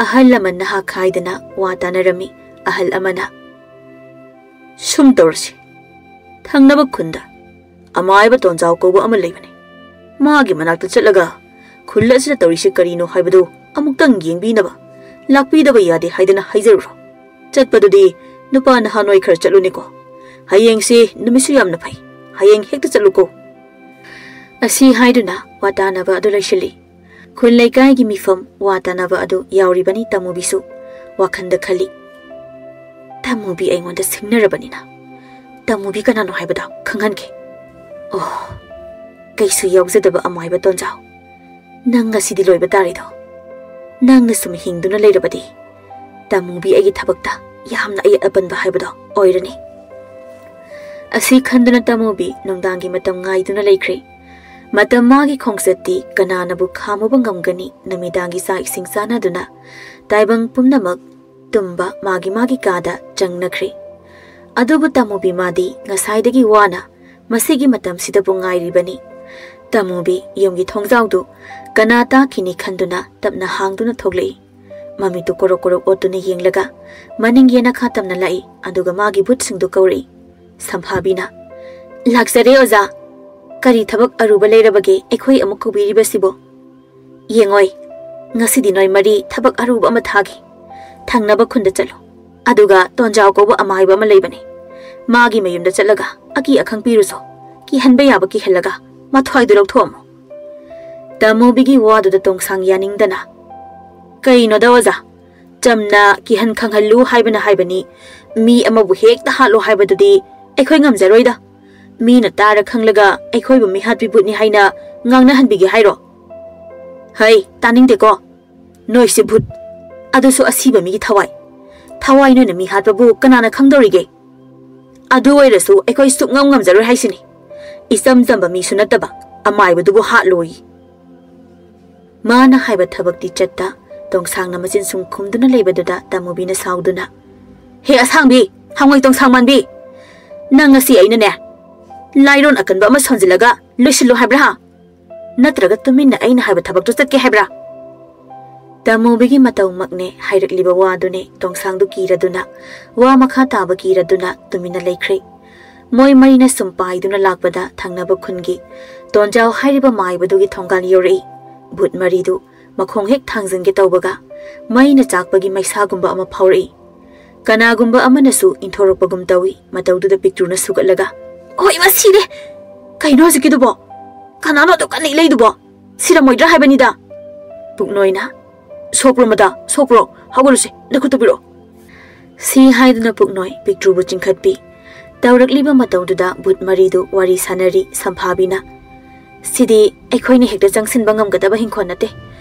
ꯑꯍꯜ ꯂꯃꯟ ꯅꯍꯥ ꯈꯥꯏꯗꯅ ꯋꯥ ꯇꯥꯅꯔꯝꯃꯤ꯫ ꯑꯍꯜ ꯑꯃꯅ, "ꯁꯨꯝ ꯇꯧꯔꯁꯤ, ꯊꯪꯅꯕ ꯈꯨꯟꯗ ꯑꯃꯥꯏꯕ ꯇꯣꯟꯖꯥꯎ ꯀꯧꯕ ꯑꯃ ꯂꯩꯕꯅꯤ꯫ ꯃꯥꯒꯤ ꯃꯅꯥꯛꯇ ꯆꯠꯂꯒ ꯈꯨꯜ ꯑꯁꯤꯗ ꯇꯧꯔꯤꯁꯤ ꯀꯔꯤꯅꯣ ꯍꯥꯏꯕꯗꯨ ꯑꯃꯨꯛꯇꯪ ꯌꯦꯡꯕꯤꯅꯕ ꯂꯥꯛꯄꯤꯗꯕ ꯌꯥꯗꯦ ꯍꯥꯏꯗꯅ ꯍꯥꯏꯖꯔꯨꯔꯣ꯫ ꯆꯠꯄꯗꯨꯗꯤ ꯅꯨꯄꯥ ꯅꯍꯥ ꯅꯣꯏ ꯈꯔ ꯆꯠꯂꯨꯅꯦꯀꯣ꯫ ꯍꯌꯦꯡꯁꯦ ꯅꯨꯃꯤꯠꯁꯨ ꯌꯥꯝꯅ ꯐꯩ꯫ ꯍꯌꯦꯡ ꯍꯦꯛꯇ ꯆꯠꯂꯨꯀꯣ"꯫ ꯑꯁꯤ ꯍꯥꯏꯗꯨꯅ ꯋꯥ ꯇꯥꯅꯕ ꯑꯗꯨ ꯂꯣꯏꯁꯤꯜꯂꯤ꯫ ꯈꯨꯜ ꯂꯩꯀꯥꯏꯒꯤ ꯃꯤꯐꯝ ꯋꯥ ꯇꯥꯅꯕ ꯑꯗꯨ ꯌꯥꯎꯔꯤꯕꯅꯤ ꯇꯥꯃꯨꯕꯤꯁꯨ꯫ ꯋꯥꯈꯜꯗ ꯈꯜꯂꯤ, "ꯇꯥꯃꯨꯕꯤ ꯑꯩꯉꯣꯟꯗ ꯁꯤꯡꯅꯔꯕꯅꯤꯅ ꯇꯥꯃꯨꯕꯤ ꯀꯅꯥꯅꯣ ꯍꯥꯏꯕꯗꯣ ꯈꯪꯍꯟꯒꯦ꯫ ꯑꯣ, ꯀꯩꯁꯨ ꯌꯥꯎꯖꯗꯕ ꯑꯃꯥꯏꯕ ꯇꯣꯟꯖꯥꯎ, ꯅꯪ ꯉꯁꯤꯗꯤ ꯂꯣꯏꯕ ꯇꯥꯔꯦꯗꯣ꯫ ꯅꯪꯅ ꯁꯨꯝ ꯍꯤꯡꯗꯨꯅ ꯂꯩꯔꯕꯗꯤ ꯇꯥꯃꯨꯕꯤ ꯑꯩꯒꯤ ꯊꯕꯛꯇ ꯌꯥꯝꯅ ꯑꯌꯦꯠ ꯑꯄꯟꯕ ꯍꯥꯏꯕꯗꯣ ꯑꯣꯏꯔꯅꯤ"꯫ ꯑꯁꯤ ꯈꯟꯗꯨꯅ ꯇꯥꯃꯨꯕꯤ ꯅꯨꯡꯗꯥꯡꯒꯤ ꯃꯇꯝ ꯉꯥꯏꯗꯨꯅ ꯂꯩꯈ꯭ꯔꯦ꯫ ꯃꯇꯝ ꯃꯥꯒꯤ ꯈꯣꯡꯆꯠꯇꯤ ꯀꯅꯥꯅꯕꯨ ꯈꯥꯝꯃꯨꯕ ꯉꯝꯒꯅꯤ? ꯅꯨꯃꯤꯗꯥꯡꯒꯤ ꯆꯥꯛ ꯏꯁꯤꯡ ꯆꯥꯅꯗꯨꯅ ꯇꯥꯏꯕꯪ ꯄꯨꯝꯅꯃꯛ ꯇꯨꯝꯕ ꯃꯥꯒꯤ ꯃꯥꯒꯤ ꯀꯥꯗ ꯆꯪꯅꯈ꯭ꯔꯦ꯫ ꯑꯗꯨꯕꯨ ꯇꯥꯃꯨꯕꯤ ꯃꯥꯗꯤ ꯉꯁꯥꯏꯗꯒꯤ ꯋꯥꯅ ꯃꯁꯤꯒꯤ ꯃꯇꯝꯁꯤꯗꯕꯨ ꯉꯥꯏꯔꯤꯕꯅꯤ꯫ ꯇꯥꯃꯨꯕꯤ ꯌꯨꯝꯒꯤ ꯊꯣꯡꯖꯥꯎꯗꯨ ꯀꯅꯥ ꯇꯥꯈꯤꯅꯤ ꯈꯟꯗꯨꯅ ꯇꯞꯅ ꯍꯥꯡꯗꯨꯅ ꯊꯣꯛꯂꯛꯏ꯫ ꯃꯃꯤꯠꯇꯨ ꯀꯣꯔꯣꯛ ꯀꯣꯔꯣꯛ ꯑꯣꯠꯇꯨꯅ ꯌꯦꯡꯂꯒ ꯃꯅꯤꯡ ꯌꯦꯅꯈꯥ ꯇꯝꯅ ꯂꯥꯛꯏ꯫ ꯑꯗꯨꯒ ꯃꯥꯒꯤ ꯚꯨꯠꯁꯤꯡꯗꯨ ꯀꯧꯔꯛꯏ꯫ ꯁꯝꯐꯥꯕꯤꯅ, "ꯂꯥꯛꯆꯔꯦ ꯑꯣꯖꯥ꯫ ꯀꯔꯤ ꯊꯕꯛ ꯑꯔꯨꯕ ꯂꯩꯔꯕꯒꯦ ꯑꯩꯈꯣꯏ ꯑꯃꯨꯛ ꯀꯧꯕꯤꯔꯤꯕꯁꯤꯕꯣ? ꯌꯦꯡꯉꯣꯏ, ꯉꯁꯤꯗꯤ ꯅꯣꯏ ꯃꯔꯤ ꯊꯕꯛ ꯑꯔꯨꯕ ꯑꯃ ꯊꯥꯒꯦ꯫ ꯊꯪꯅꯕ ꯈꯨꯟꯗ ꯆꯠꯂꯨ꯫ ꯑꯗꯨꯒ ꯇꯣꯟꯖꯥꯎ ꯀꯧꯕ ꯑꯃꯥꯏꯕ ꯑꯃ ꯂꯩꯕꯅꯦ꯫ ꯃꯥꯒꯤ ꯃꯌꯨꯝꯗ ꯆꯠꯂꯒ ꯑꯀꯤ ꯑꯈꯪ ꯄꯤꯔꯨꯁꯣ꯫ ꯀꯤꯍꯟꯕ ꯌꯥꯕ ꯀꯤꯍꯜꯂꯒ ꯃꯊ꯭ꯋꯥꯏꯗꯨ ꯂꯧꯊꯣꯛꯑꯝꯃꯣ"꯫ ꯇꯥꯃꯨꯕꯤꯒꯤ ꯋꯥꯗꯨꯗ ꯇꯣꯡꯁꯥꯡ ꯌꯥꯅꯤꯡꯗꯅ, "ꯀꯩꯅꯣꯗ ꯑꯣꯖꯥ, ꯆꯝꯅ ꯀꯤꯍꯟ ꯈꯪꯍꯜꯂꯨ ꯍꯥꯏꯕꯅ ꯍꯥꯏꯕꯅꯤ꯫ ꯃꯤ ꯑꯃꯕꯨ ꯍꯦꯛꯇ ꯍꯥꯠꯂꯣ ꯍꯥꯏꯕꯗꯨꯗꯤ ꯑꯩꯈꯣꯏ ꯉꯝꯖꯔꯣꯏꯗ꯫ ꯃꯤꯅ ꯇꯥꯔ ꯈꯪꯂꯒ ꯑꯩꯈꯣꯏꯕꯨ ꯃꯤꯍꯥꯠꯄꯤ ꯚꯨꯠꯅꯤ ꯍꯥꯏꯅ ꯉꯥꯡꯅꯍꯟꯕꯤꯒꯦ ꯍꯥꯏꯔꯣ? ꯍꯩ, ꯇꯥꯅꯤꯡꯗꯦꯀꯣ꯫ ꯅꯣꯏꯁꯦ ꯚꯨꯠ, ꯑꯗꯨꯁꯨ ꯑꯁꯤꯕ ꯃꯤꯒꯤ ꯊꯋꯥꯏ꯫ ꯊꯋꯥꯏ ꯅꯣꯏꯅ ꯃꯤ ꯍꯥꯠꯄꯕꯨ ꯀꯅꯥꯅ ꯈꯪꯗꯧꯔꯤꯒꯦ? ꯑꯗꯨ ꯑꯣꯏꯔꯁꯨ ꯑꯩꯈꯣꯏ ꯁꯨꯛꯉꯝ ꯉꯝꯖꯔꯣꯏ ꯍꯥꯏꯁꯤꯅꯤ꯫ ꯏꯆꯝ ꯆꯝꯕ ꯃꯤꯁꯨ ꯅꯠꯇꯕ ꯑꯃꯥꯏꯕꯗꯨꯕꯨ ꯍꯥꯠꯂꯣꯏ"꯫ ꯃꯥꯅ ꯍꯥꯏꯕ ꯊꯕꯛꯇꯤ ꯆꯠꯇ, ꯇꯣꯡꯁꯥꯡꯅ ꯃꯆꯤꯟ ꯁꯨꯝ ꯈꯨꯝꯗꯨꯅ ꯂꯩꯕꯗꯨꯗ ꯇꯥꯃꯨꯕꯤꯅ ꯁꯥꯎꯗꯨꯅ, "ꯍꯦ ꯑꯁꯥꯡꯕꯤ, ꯍꯪꯉꯣꯏ ꯇꯣꯡꯁꯥꯡ ꯃꯥꯟꯕꯤ, ꯅꯪ ꯉꯁꯤ ꯑꯩꯅꯅꯦ, ꯂꯥꯏꯔꯣꯟ ꯑꯀꯟꯕ ꯑꯃ ꯁꯣꯟꯖꯤꯜꯂꯒ ꯂꯣꯏꯁꯤꯜꯂꯣ ꯍꯥꯏꯕ꯭ꯔꯥ ꯍꯥ? ꯅꯠꯇ꯭ꯔꯒ ꯇꯨꯃꯤꯟꯅ ꯑꯩꯅ ꯍꯥꯏꯕ ꯊꯕꯛꯇꯨ ꯆꯠꯀꯦ ꯍꯥꯏꯕ꯭ꯔꯥ?" ꯇꯥꯃꯨꯕꯤꯒꯤ ꯃꯇꯧꯃꯛꯅꯦ ꯍꯥꯏꯔꯛꯂꯤꯕ ꯋꯥꯗꯨꯅꯦ ꯇꯣꯡꯁꯥꯡꯗꯨ ꯀꯤꯔꯗꯨꯅ, ꯋꯥ ꯃꯈꯥ ꯇꯥꯕ ꯀꯤꯔꯗꯨꯅ ꯇꯨꯃꯤꯟꯅ ꯂꯩꯈ꯭ꯔꯦ꯫ ꯃꯣꯏ ꯃꯔꯤꯅ ꯁꯨꯝ ꯄꯥꯏꯗꯨꯅ ꯂꯥꯛꯄꯗ ꯊꯪꯅꯕ ꯈꯨꯟꯒꯤ ꯇꯣꯟꯖꯥꯎ ꯍꯥꯏꯔꯤꯕ ꯃꯥꯏꯕꯗꯨꯒꯤ ꯊꯣꯡꯒꯥꯜ ꯌꯧꯔꯛꯏ꯫ ꯚꯨꯠ ꯃꯔꯤꯗꯨ ꯃꯈꯣꯡ ꯍꯦꯛ ꯊꯥꯡꯖꯤꯟꯒꯦ ꯇꯧꯕꯒ ꯃꯩꯅ ꯆꯥꯛꯄꯒꯤ ꯃꯩꯁꯥꯒꯨꯝꯕ ꯑꯃ ꯐꯥꯎꯔꯛꯏ꯫ ꯀꯅꯥꯒꯨꯝꯕ ꯑꯃꯅꯁꯨ ꯏꯟꯊꯣꯔꯛꯄꯒꯨꯝ ꯇꯧꯏ꯫ ꯃꯇꯧꯗꯨꯗ ꯄꯤꯛꯇ꯭ꯔꯨꯅ ꯁꯨꯒꯠꯂꯒ, "ꯑꯣꯏ, ꯃꯁꯤꯔꯦ! ꯀꯩꯅꯣ ꯍꯧꯖꯤꯛꯀꯤꯗꯨꯕꯣ? ꯀꯅꯥꯅꯣ ꯑꯗꯨ ꯀꯟꯅ ꯏꯜꯂꯛꯏꯗꯨꯕꯣ? ꯁꯤꯔꯝꯃꯣꯏꯗ꯭ꯔꯥ ꯍꯥꯏꯕꯅꯤꯗ!" ꯄꯨꯛꯅꯣꯏꯅ, "ꯁꯣꯛꯄ꯭ꯔꯣ ꯃꯇꯥ? ꯁꯣꯛꯄ꯭ꯔꯣ? ꯍꯧꯒꯠꯂꯨꯁꯦ, ꯅꯈꯨꯠꯇꯨ ꯄꯤꯔꯛꯑꯣ!" ꯁꯤ ꯍꯥꯏꯗꯨꯅ ꯄꯨꯛꯅꯣꯏ ꯄꯤꯛꯇ꯭ꯔꯨꯕꯨ ꯆꯤꯡꯈꯠꯄꯤ꯫ ꯇꯧꯔꯛꯂꯤꯕ ꯃꯇꯧꯗꯨꯗ ꯚꯨꯠ ꯃꯔꯤꯗꯨ ꯋꯥꯔꯤ ꯁꯥꯅꯔꯤ꯫ ꯁꯝꯐꯥꯕꯤꯅ, "ꯁꯤꯗꯤ ꯑꯩꯈꯣꯏꯅ ꯍꯦꯛꯇ ꯆꯪꯁꯤꯟꯕ ꯉꯝꯒꯗꯕ ꯍꯤꯡꯈꯣꯜ ꯅꯠꯇꯦ꯫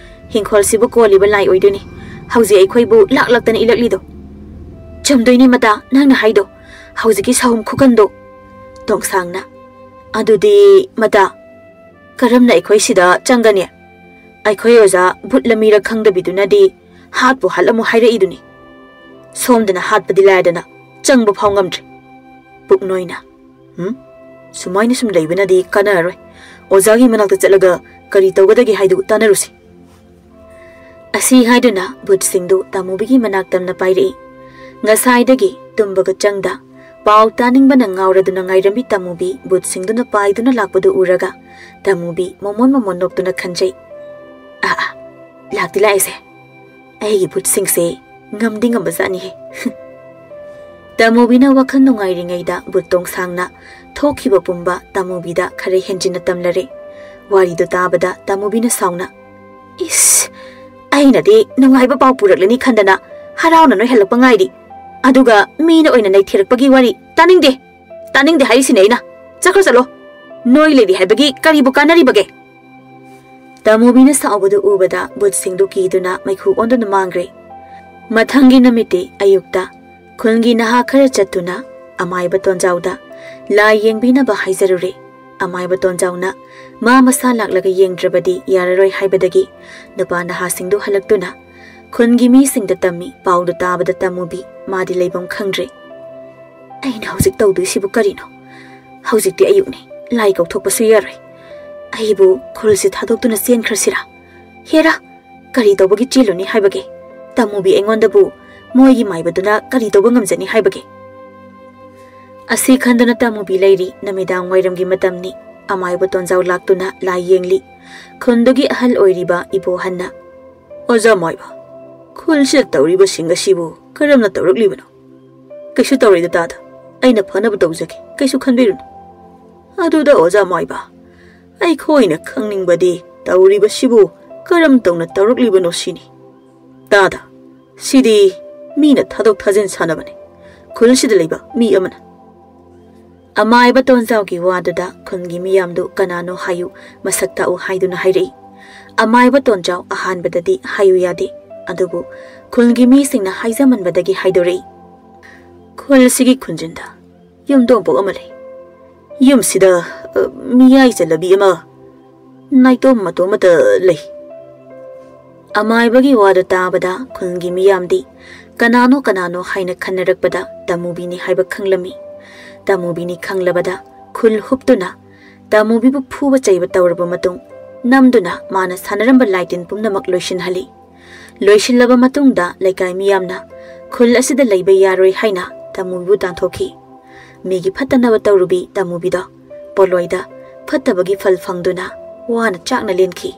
ꯍꯤꯡꯈꯣꯜꯁꯤꯕꯨ ꯀꯣꯜꯂꯤꯕ ꯂꯥꯏ ꯑꯣꯏꯗꯣꯏꯅꯤ ꯍꯧꯖꯤꯛ ꯑꯩꯈꯣꯏꯕꯨ ꯂꯥꯛ ꯂꯥꯛꯇꯅ ꯏꯜꯂꯛꯂꯤꯗꯣ꯫" "ꯆꯨꯝꯗꯣꯏꯅꯤ ꯃꯇꯥ, ꯅꯪꯅ ꯍꯥꯏꯗꯣ꯫ ꯍꯧꯖꯤꯛꯀꯤ ꯁꯥꯍꯨꯝ ꯈꯨꯀꯟꯗꯣ!" ꯇꯣꯡꯁꯥꯡꯅ, "ꯑꯗꯨꯗꯤ ꯃꯇꯥ, ꯀꯔꯝꯅ ꯑꯩꯈꯣꯏ ꯁꯤꯗ ꯆꯪꯒꯅꯤ? ꯑꯩꯈꯣꯏ ꯑꯣꯖꯥ ꯚꯨꯠꯂ ꯃꯤꯔ ꯈꯪꯗꯕꯤꯗꯨꯅꯗꯤ ꯍꯥꯠꯄꯨ ꯍꯥꯠꯂꯝꯃꯨ ꯍꯥꯏꯔꯛꯏꯗꯨꯅꯤ꯫ ꯁꯣꯝꯗꯅ ꯍꯥꯠꯄꯗꯤ ꯂꯥꯏꯗꯅ ꯆꯪꯕ ꯐꯥꯎ ꯉꯝꯗ꯭ꯔꯦ꯫" ꯄꯨꯛꯅꯣꯏꯅ, "ꯍꯨꯝ? ꯁꯨꯃꯥꯏꯅ ꯁꯨꯝ ꯂꯩꯕꯅꯗꯤ ꯀꯥꯟꯅꯔꯔꯣꯏ꯫ ꯑꯣꯖꯥꯒꯤ ꯃꯅꯥꯛꯇ ꯆꯠꯂꯒ ꯀꯔꯤ ꯇꯧꯒꯗꯒꯦ ꯍꯥꯏꯗꯨ ꯇꯥꯟꯅꯔꯨꯁꯤ꯫" ꯑꯁꯤ ꯍꯥꯏꯗꯨꯅ ꯚꯨꯠꯁꯤꯡꯗꯨ ꯇꯥꯃꯨꯕꯤꯒꯤ ꯃꯅꯥꯛ ꯇꯝꯅ ꯄꯥꯏꯔꯛꯏ꯫ ꯉꯁꯥꯏꯗꯒꯤ ꯇꯨꯝꯕꯒ ꯆꯪꯗ, ꯄꯥꯎ ꯇꯥꯅꯤꯡꯕꯅ ꯉꯥꯎꯔꯗꯨꯅ ꯉꯥꯏꯔꯝꯃꯤ ꯇꯥꯃꯨꯕꯤ ꯚꯨꯠꯁꯤꯡꯗꯨꯅ ꯄꯥꯏꯗꯨꯅ ꯂꯥꯛꯄꯗꯨ ꯎꯔꯒ ꯇꯥꯃꯨꯕꯤ ꯃꯣꯃꯣꯟ ꯃꯣꯃꯣꯟ ꯅꯣꯛꯇꯨꯅ ꯈꯟꯖꯩ, "ꯑꯥ, ꯑꯥ, ꯂꯥꯛꯇꯤ ꯂꯥꯛꯏꯁꯦ꯫ ꯑꯩꯒꯤ ꯚꯨꯠꯁꯤꯡꯁꯦ ꯉꯝꯗꯤ ꯉꯝꯕꯖꯥꯠꯅꯤꯍꯦ꯫" ꯇꯥꯃꯨꯕꯤꯅ ꯋꯥꯈꯜ ꯅꯨꯡꯉꯥꯏꯔꯤꯉꯩꯗ ꯚꯨꯠ ꯇꯣꯡꯁꯥꯡꯅ ꯊꯣꯛꯈꯤꯕ ꯄꯨꯝꯕ ꯇꯥꯃꯨꯕꯤꯗ ꯈꯔ ꯍꯦꯟꯖꯤꯟꯅ ꯇꯝꯂꯔꯦ꯫ ꯋꯥꯔꯤꯗꯨ ꯇꯥꯕꯗ ꯇꯥꯃꯨꯕꯤꯅ ꯁꯥꯎꯅ, "ꯏꯁ, ꯑꯩꯅꯗꯤ ꯅꯨꯡꯉꯥꯏꯕ ꯄꯥꯎ ꯄꯨꯔꯛꯂꯅꯤ ꯈꯟꯗꯅ ꯍꯔꯥꯎꯅ ꯅꯣꯏꯍꯜꯂꯛꯄ ꯉꯥꯏꯔꯤ꯫ ꯑꯗꯨꯒ ꯃꯤꯅ ꯑꯣꯏꯅ ꯅꯩꯊꯦꯔꯛꯄꯒꯤ ꯋꯥꯔꯤ ꯇꯥꯅꯤꯡꯗꯦ꯫ ꯇꯥꯅꯤꯡꯗꯦ ꯍꯥꯏꯔꯤꯁꯤꯅꯦ ꯑꯩꯅ꯫ ꯆꯠꯈ꯭ꯔꯣ ꯆꯠꯂꯣ꯫ ꯅꯣꯏ ꯂꯩꯔꯤ ꯍꯥꯏꯕꯒꯤ ꯀꯔꯤꯕꯨ ꯀꯥꯟꯅꯔꯤꯕꯒꯦ?" ꯇꯥꯃꯨꯕꯤꯅ ꯁꯥꯎꯕꯗꯨ ꯎꯕꯗ ꯚꯨꯠꯁꯤꯡꯗꯨ ꯀꯤꯗꯨꯅ ꯃꯩꯈꯨ ꯑꯣꯟꯗꯨꯅ ꯃꯥꯡꯈ꯭ꯔꯦ꯫ ꯃꯊꯪꯒꯤ ꯅꯨꯃꯤꯠꯇꯤ ꯑꯌꯨꯛꯇ ꯈꯨꯜꯒꯤ ꯅꯍꯥ ꯈꯔ ꯆꯠꯇꯨꯅ ꯑꯃꯥꯏꯕ ꯇꯣꯟꯖꯥꯎꯗ ꯂꯥꯏ ꯌꯦꯡꯕꯤꯅꯕ ꯍꯥꯏꯖꯔꯨꯔꯦ꯫ ꯑꯃꯥꯏꯕ ꯇꯣꯟꯖꯥꯎꯅ ꯃꯥ ꯃꯁꯥ ꯂꯥꯛꯂꯒ ꯌꯦꯡꯗ꯭ꯔꯕꯗꯤ ꯌꯥꯔꯔꯣꯏ ꯍꯥꯏꯕꯗꯒꯤ ꯅꯨꯄꯥ ꯅꯍꯥꯁꯤꯡꯗꯨ ꯍꯜꯂꯛꯇꯨꯅ ꯈꯨꯟꯒꯤ ꯃꯤꯁꯤꯡꯗ ꯇꯝꯃꯤ꯫ ꯄꯥꯎꯗꯨ ꯇꯥꯕꯗ ꯇꯃꯨꯕꯤ ꯃꯥꯗꯤ ꯂꯩꯐꯝ ꯈꯪꯗ꯭ꯔꯦ꯫ "ꯑꯩꯅ ꯍꯧꯖꯤꯛ ꯇꯧꯗꯣꯏꯁꯤꯕꯨ ꯀꯔꯤꯅꯣ? ꯍꯧꯖꯤꯛꯇꯤ ꯑꯌꯨꯛꯅꯤ, ꯂꯥꯏ ꯀꯧꯊꯣꯛꯄꯁꯨ ꯌꯥꯔꯣꯏ꯫ ꯑꯩꯕꯨ ꯈꯨꯜꯁꯤ ꯊꯥꯗꯣꯛꯇꯨꯅ ꯆꯦꯟꯈ꯭ꯔꯁꯤꯔꯥ? ꯍꯦꯔꯥ, ꯀꯔꯤ ꯇꯧꯕꯒꯤ ꯆꯦꯜꯂꯨꯅꯤ ꯍꯥꯏꯕꯒꯦ? ꯇꯃꯨꯕꯤ ꯑꯩꯉꯣꯟꯗꯕꯨ ꯃꯣꯏꯒꯤ ꯃꯥꯏꯕꯗꯨꯅ ꯀꯔꯤ ꯇꯧꯕ ꯉꯝꯖꯅꯤ ꯍꯥꯏꯕꯒꯦ?" ꯑꯁꯤ ꯈꯟꯗꯨꯅ ꯇꯃꯨꯕꯤ ꯂꯩꯔꯤ꯫ ꯅꯨꯃꯤꯗꯥꯡ ꯋꯥꯏꯔꯝꯒꯤ ꯃꯇꯝꯅꯤ꯫ ꯑꯃꯥꯏꯕ ꯇꯣꯟꯖꯥꯎ ꯂꯥꯛꯇꯨꯅ ꯂꯥꯏ ꯌꯦꯡꯂꯤ꯫ ꯈꯨꯟꯗꯨꯒꯤ ꯑꯍꯜ ꯑꯣꯏꯔꯤꯕ ꯏꯕꯣꯍꯟꯅ, "ꯑꯣꯖꯥ ꯃꯥꯏꯕ, ꯈꯨꯜꯁꯤꯗ ꯇꯧꯔꯤꯕꯁꯤꯡ ꯑꯁꯤꯕꯨ ꯀꯔꯝꯅ ꯇꯧꯔꯛꯂꯤꯕꯅꯣ?" "ꯀꯩꯁꯨ ꯇꯧꯔꯣꯏꯗ ꯇꯥꯗ, ꯑꯩꯅ ꯐꯅꯕ ꯇꯧꯖꯒꯦ, ꯀꯩꯁꯨ ꯈꯟꯕꯤꯔꯨꯅꯨ꯫ ꯑꯗꯨꯗ ꯑꯣꯖꯥ ꯃꯥꯏꯕ, ꯑꯩꯈꯣꯏꯅ ꯈꯪꯅꯤꯡꯕꯗꯤ ꯇꯧꯔꯤꯕꯁꯤꯕꯨ ꯀꯔꯝ ꯇꯧꯅ ꯇꯧꯔꯛꯂꯤꯕꯅꯣ ꯁꯤꯅꯤ꯫ ꯇꯥꯗ, ꯁꯤꯗꯤ ꯃꯤꯅ ꯊꯥꯗꯣꯛ ꯊꯥꯖꯤꯟ ꯁꯥꯟꯅꯕꯅꯤ, ꯈꯨꯜꯁꯤꯗ ꯂꯩꯕ ꯃꯤ ꯑꯃꯅ꯫" ꯑꯃꯥꯏꯕ ꯇꯣꯟꯖꯥꯎꯒꯤ ꯋꯥꯗꯨꯗ ꯈꯨꯟꯒꯤ ꯃꯤꯌꯥꯝꯗꯨ ꯀꯅꯥꯅꯣ ꯍꯥꯏꯌꯨ, ꯃꯁꯛ ꯇꯥꯛꯎ ꯍꯥꯏꯗꯨꯅ ꯍꯥꯏꯔꯛꯏ꯫ ꯑꯃꯥꯏꯕ ꯇꯣꯟꯖꯥꯎ ꯑꯍꯥꯟꯕꯗꯗꯤ ꯍꯥꯏꯌꯨ ꯌꯥꯗꯦ, ꯑꯗꯨꯕꯨ ꯈꯨꯜꯒꯤ ꯃꯤꯁꯤꯡꯅ ꯍꯥꯏꯖꯃꯟꯕꯗꯒꯤ ꯍꯥꯏꯗꯣꯔꯛꯏ꯫ "ꯈꯨꯜ ꯑꯁꯤꯒꯤ ꯈꯨꯟꯖꯤꯟꯗ ꯌꯨꯝꯊꯣꯡꯄꯣꯛ ꯑꯃ ꯂꯩ꯫ ꯌꯨꯝꯁꯤꯗ, ꯑ, ꯃꯤꯌꯥꯏ ꯆꯜꯂꯕꯤ ꯑꯃ ꯅꯥꯏꯇꯣꯝ ꯃꯇꯣꯝ ꯑꯃꯇ ꯂꯩ꯫" ꯑꯃꯥꯏꯕꯒꯤ ꯋꯥꯗꯨ ꯇꯥꯕꯗ ꯈꯨꯜꯒꯤ ꯃꯤꯌꯥꯝꯗꯤ ꯀꯅꯥꯅꯣ ꯀꯅꯥꯅꯣ ꯍꯥꯏꯅ ꯈꯟꯅꯔꯛꯄꯗ ꯇꯃꯨꯕꯤꯅꯤ ꯍꯥꯏꯕ ꯈꯪꯂꯝꯃꯤ꯫ ꯇꯃꯨꯕꯤꯅꯤ ꯈꯪꯂꯕꯗ ꯈꯨꯜ ꯍꯨꯞꯇꯨꯅ ꯇꯃꯨꯕꯤꯕꯨ ꯐꯨꯕ ꯆꯩꯕ ꯇꯧꯔꯕ ꯃꯇꯨꯡ ꯅꯝꯗꯨꯅ ꯃꯥꯅ ꯁꯥꯟꯅꯔꯝꯕ ꯂꯥꯏꯇꯤꯟ ꯄꯨꯝꯅꯃꯛ ꯂꯣꯏꯁꯤꯟꯍꯜꯂꯤ꯫ ꯂꯣꯏꯁꯤꯜꯂꯕ ꯃꯇꯨꯡꯗ ꯂꯩꯀꯥꯏ ꯃꯤꯌꯥꯝꯅ ꯈꯨꯜ ꯑꯁꯤꯗ ꯂꯩꯕ ꯌꯥꯔꯣꯏ ꯍꯥꯏꯅ ꯇꯃꯨꯕꯤꯕꯨ ꯇꯥꯟꯊꯣꯛꯈꯤ꯫ ꯃꯤꯒꯤ ꯐꯠꯇꯅꯕ ꯇꯧꯔꯨꯕꯤ ꯇꯃꯨꯕꯤꯗꯣ ꯄꯣꯠꯂꯣꯏꯗ ꯐꯠꯇꯕꯒꯤ ꯐꯜ ꯐꯪꯗꯨꯅ ꯋꯥꯅ ꯆꯥꯛꯅ ꯂꯦꯟꯈꯤ꯫